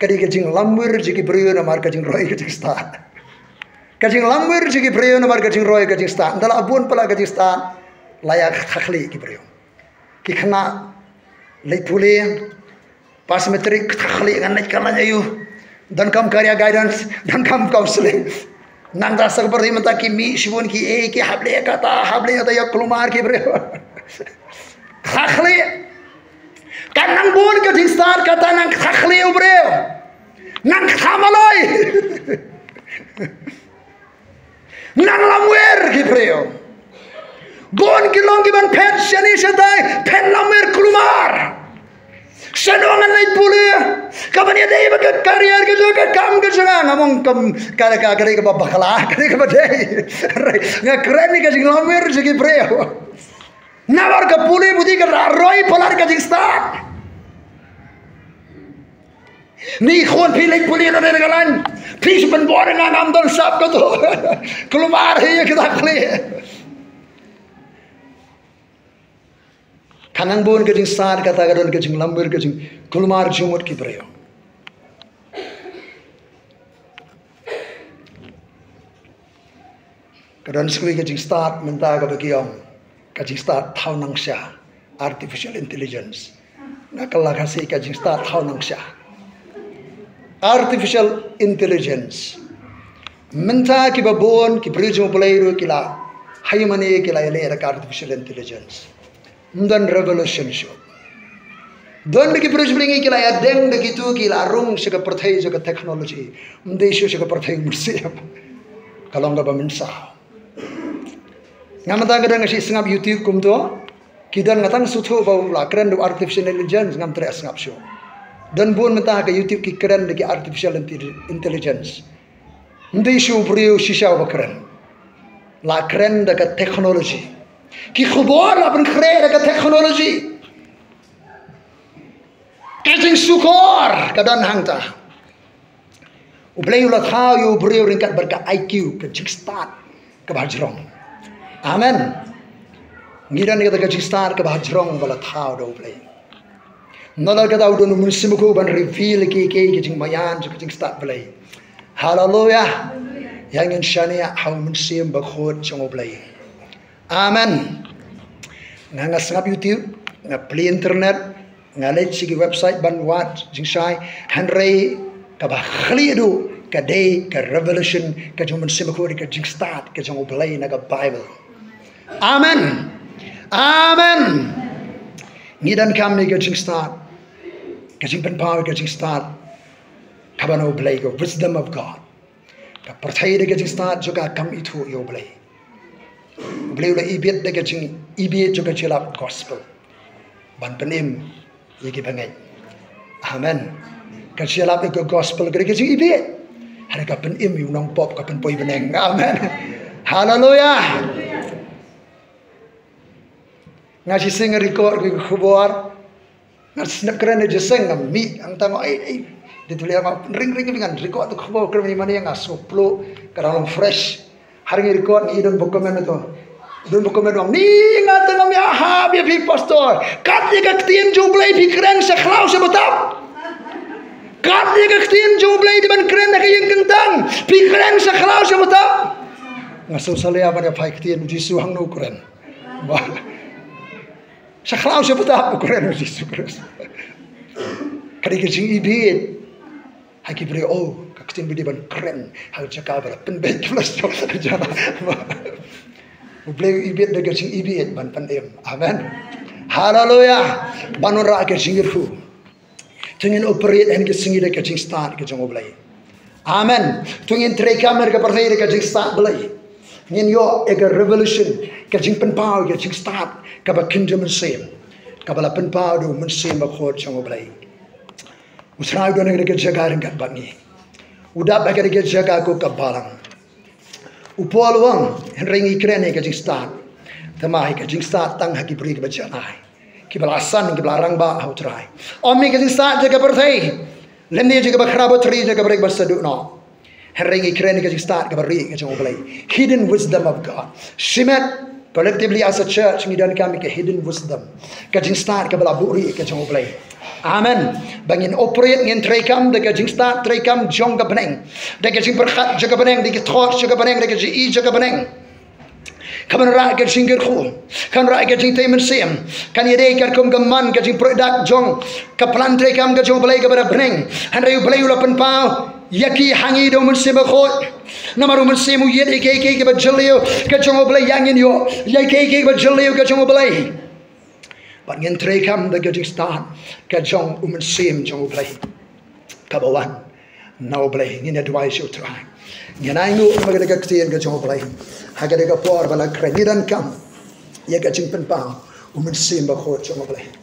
Ka dei ka jinglamwir jong ki briew namar ka jingroi ka jingstad. Ka jinglamwir jong ki briew namar ka jingroi ka jingstad. Ynda la bun palat ka jingstad, la ïa khakhlieh ki briew. Ki khynnah leit pule, pass matric, khakhlieh ngan leit ka lane aiu. Donkam career guidance, donkam counseling. Nangta sa ka pyrthei mynta ki mih shibun ki ei, ki hap leh kata, hap leh kata, ïa kulmar ki briew. Khakhlieh. Kan nang bun ka jingstad kata nang khakhlieh u briew. Nang khamaloi. Nang lamwir ki briew. Bun ki long kiban phet shane shatai, phet lamwir kulmar. Shano ngan leit pule, kaban ïadei bad ka career ka jong nga, ka kam ka jong nga, nga ong kam, ka, ka, ka dei kaba bakla, ka dei kaba dei. Nga kren ïa ka jinglamwir jong ki briew. Namar ka pule bad ka la roi palat ka jingstad. Ni khun phi leit pule na dei ka lain. Phi shu pynbor nga ngam don sap kato. Kulmar hi ka dak pule. Ka nang bun ka jingstad kata ka don ka jinglamwir ka jingkulmar jingmut ki briew. Ka don sa kawei ka jingstad mynta kaba ki ong ka jingstad thaw nang sha, artificial intelligence. Nga kylla ka si ka jingstad thaw nang sha, artificial intelligence. Mynta kiba bun ki briew jong U Blei ruh ki la, ha ïing mane ki la ïaleh da ka artificial intelligence. Ym don revolution shuh. Don da ki briew jong U Blei ki la ïadeng da kitu ki la rung sha ka pyrthei jong ka technology. Ym dei shuh sha ka pyrthei mynsiem. Ka long kaba mynsaw. Nga mynta ka don nga shu sngap YouTube kumto. Ki don nga tang sngewthuh ba u la kren da artificial intelligence, ngam treh sngap shuh. Don bun mynta ka YouTube ki kren da ki artificial intelli-, intelligence. Ym dei shuh u briew shisha uba kren. La kren da ka technology. Ki khubor la pynkhreh da ka technology. Ka jingshukor ka don hangta. U Blei u la thaw ïa u briew ryngkat bad ka I Q, ka jingstad kaba hajrong. Amen. Ngi don ïa kata ka jingstad kaba hajrong ba la thaw da U Blei. Nalor kata u don u Mynsiem Bakhuid ban reveal ïa ki, ki, ki jingmaïan jong ka jingstad Blei. Haleluya. Ïa ngin shaniah ha u Mynsiem Bakhuid jong U Blei. Amen. Nga, nga sngap YouTube, nga plie internet, nga leit sha ki website ban wad jingshai, hynrei kaba khlieh duh ka dei ka revelation ka jong u Mynsiem Bakhuid, ka jingstad ka jong U Blei na ka Bible. Amen. Amen. Ngi donkam ïa ka jingstad, ka jingpynpaw ïa ka jingstad kaba na U Blei, ka wisdom of God. Ka pyrthei da ka jingstad jong ka kam ithuh ïa U Blei. U Blei u la ibieit da ka jing, ibieit jong ka jingïalap gospel ban pynim ïa ki bangeit. Amen. Ka jingïalap ïa ka gospel ka dei ka jingibieit. Hynrei ka pynim ïa u nongpop, ka pynpoi bneng. Amen. Haleluya. Nga shisien nga record ka khubor. Nga snap kren jingïaseng, nga mih hangta, nga, ei, ei. Dei tu lei nga ring, ring, ring, nga record tu khubor kren ni mane, nga sngewpluh, ka dang long fresh. Hynrei ngi record, ngi don ba comment tu. Don ba comment, ong, ni nga tang ngam ïahap ïa phi pastor. Kat ïa ka ktien jong U Blei phi kren sha khlaw sha btap. Kat ïa ka ktien jong U Blei dei ban kren ha ka ïing kyntang, phi kren sha khlaw sha btap. Nga sngewsalia ban ïa phai ktien U Jisu hangno u kren. Ba. Sha khlaw sha btap u kren U Jisu Khrist. Ka dei ka jingibieit ha ki briew, oh, ka ktien ba dei ban kren ha ka jaka ba la pynbeit ki la sdom. U Blei u ibieit da ka jingibieit ban pynim. Amen. Haleluya. Ban wanrah ka jingïarap. To ngin operate ha kine ki sngi da ka jingstad ka jong U Blei. Amen. To ngin treikam ha ka pyrthei da ka jingstad Blei. Ngin ïoh ïa ka revelation, ka jingpynpaw, ka jingstad kaba kynja mynsiem, kaba la pynpaw da u Mynsiem Bakhuid jong U Blei. U Trai u don ha ka jaka ryngkat bad ngi. U dap ha ka jaka ko ka balang. U Paul u ong, hynrei ngi kren ïa ka jingstad. Te ma hi ka jingstad tang ha ki briew kiba janai, kiba la san, kiba la rangbah ha U Trai. Ym hi ka jingstad jong ka pyrthei, lymne jong kaba khraw, bad tri jong kaba rieh bad saduh noh. Hynrei ngi kren ïa ka jingstad kaba rieh ka jong U Blei. Hidden wisdom of God. Shimet, collectively as a church, ngi donkam ïa ka hidden wisdom. Ka jingstad kaba la buhrieh ka jong U Blei. Amen. Ba ngin operate, ngin treikam da ka jingstad treikam jong ka bneng, da ka jingpyrkhat jong ka bneng, da ka thought jong ka bneng, da ka jingi jong ka bneng. Ka ban rah ka jingkyrkhu, ka ban rah ka jingtei mynsiem. Kan ïadei katkum ka man ka jingpyrkhat jong ka plan treikam ka jong U Blei kaba da bneng. Hynrei U Blei u la pynpaw ïa ki ha ngi da U Mynsiem Bakhuid. Namar U Mynsiem u ïeit ïa kiei kiei kiba jylliew ka jong U Blei, ïa ngin ïoh ïa kiei kiei kiba jylliew ka jong U Blei. Bad ngin treikam da ka jingstad ka jong U Mynsiem jong U Blei kaba wan na U Blei. Ngin ïa duwai sha U Trai. Ngin ainguh namar ka ktien ka jong U Blei ha kane ka por ba la kren. Ngi donkam ïa ka jingpynpaw U Mynsiem Bakhuid jong U Blei.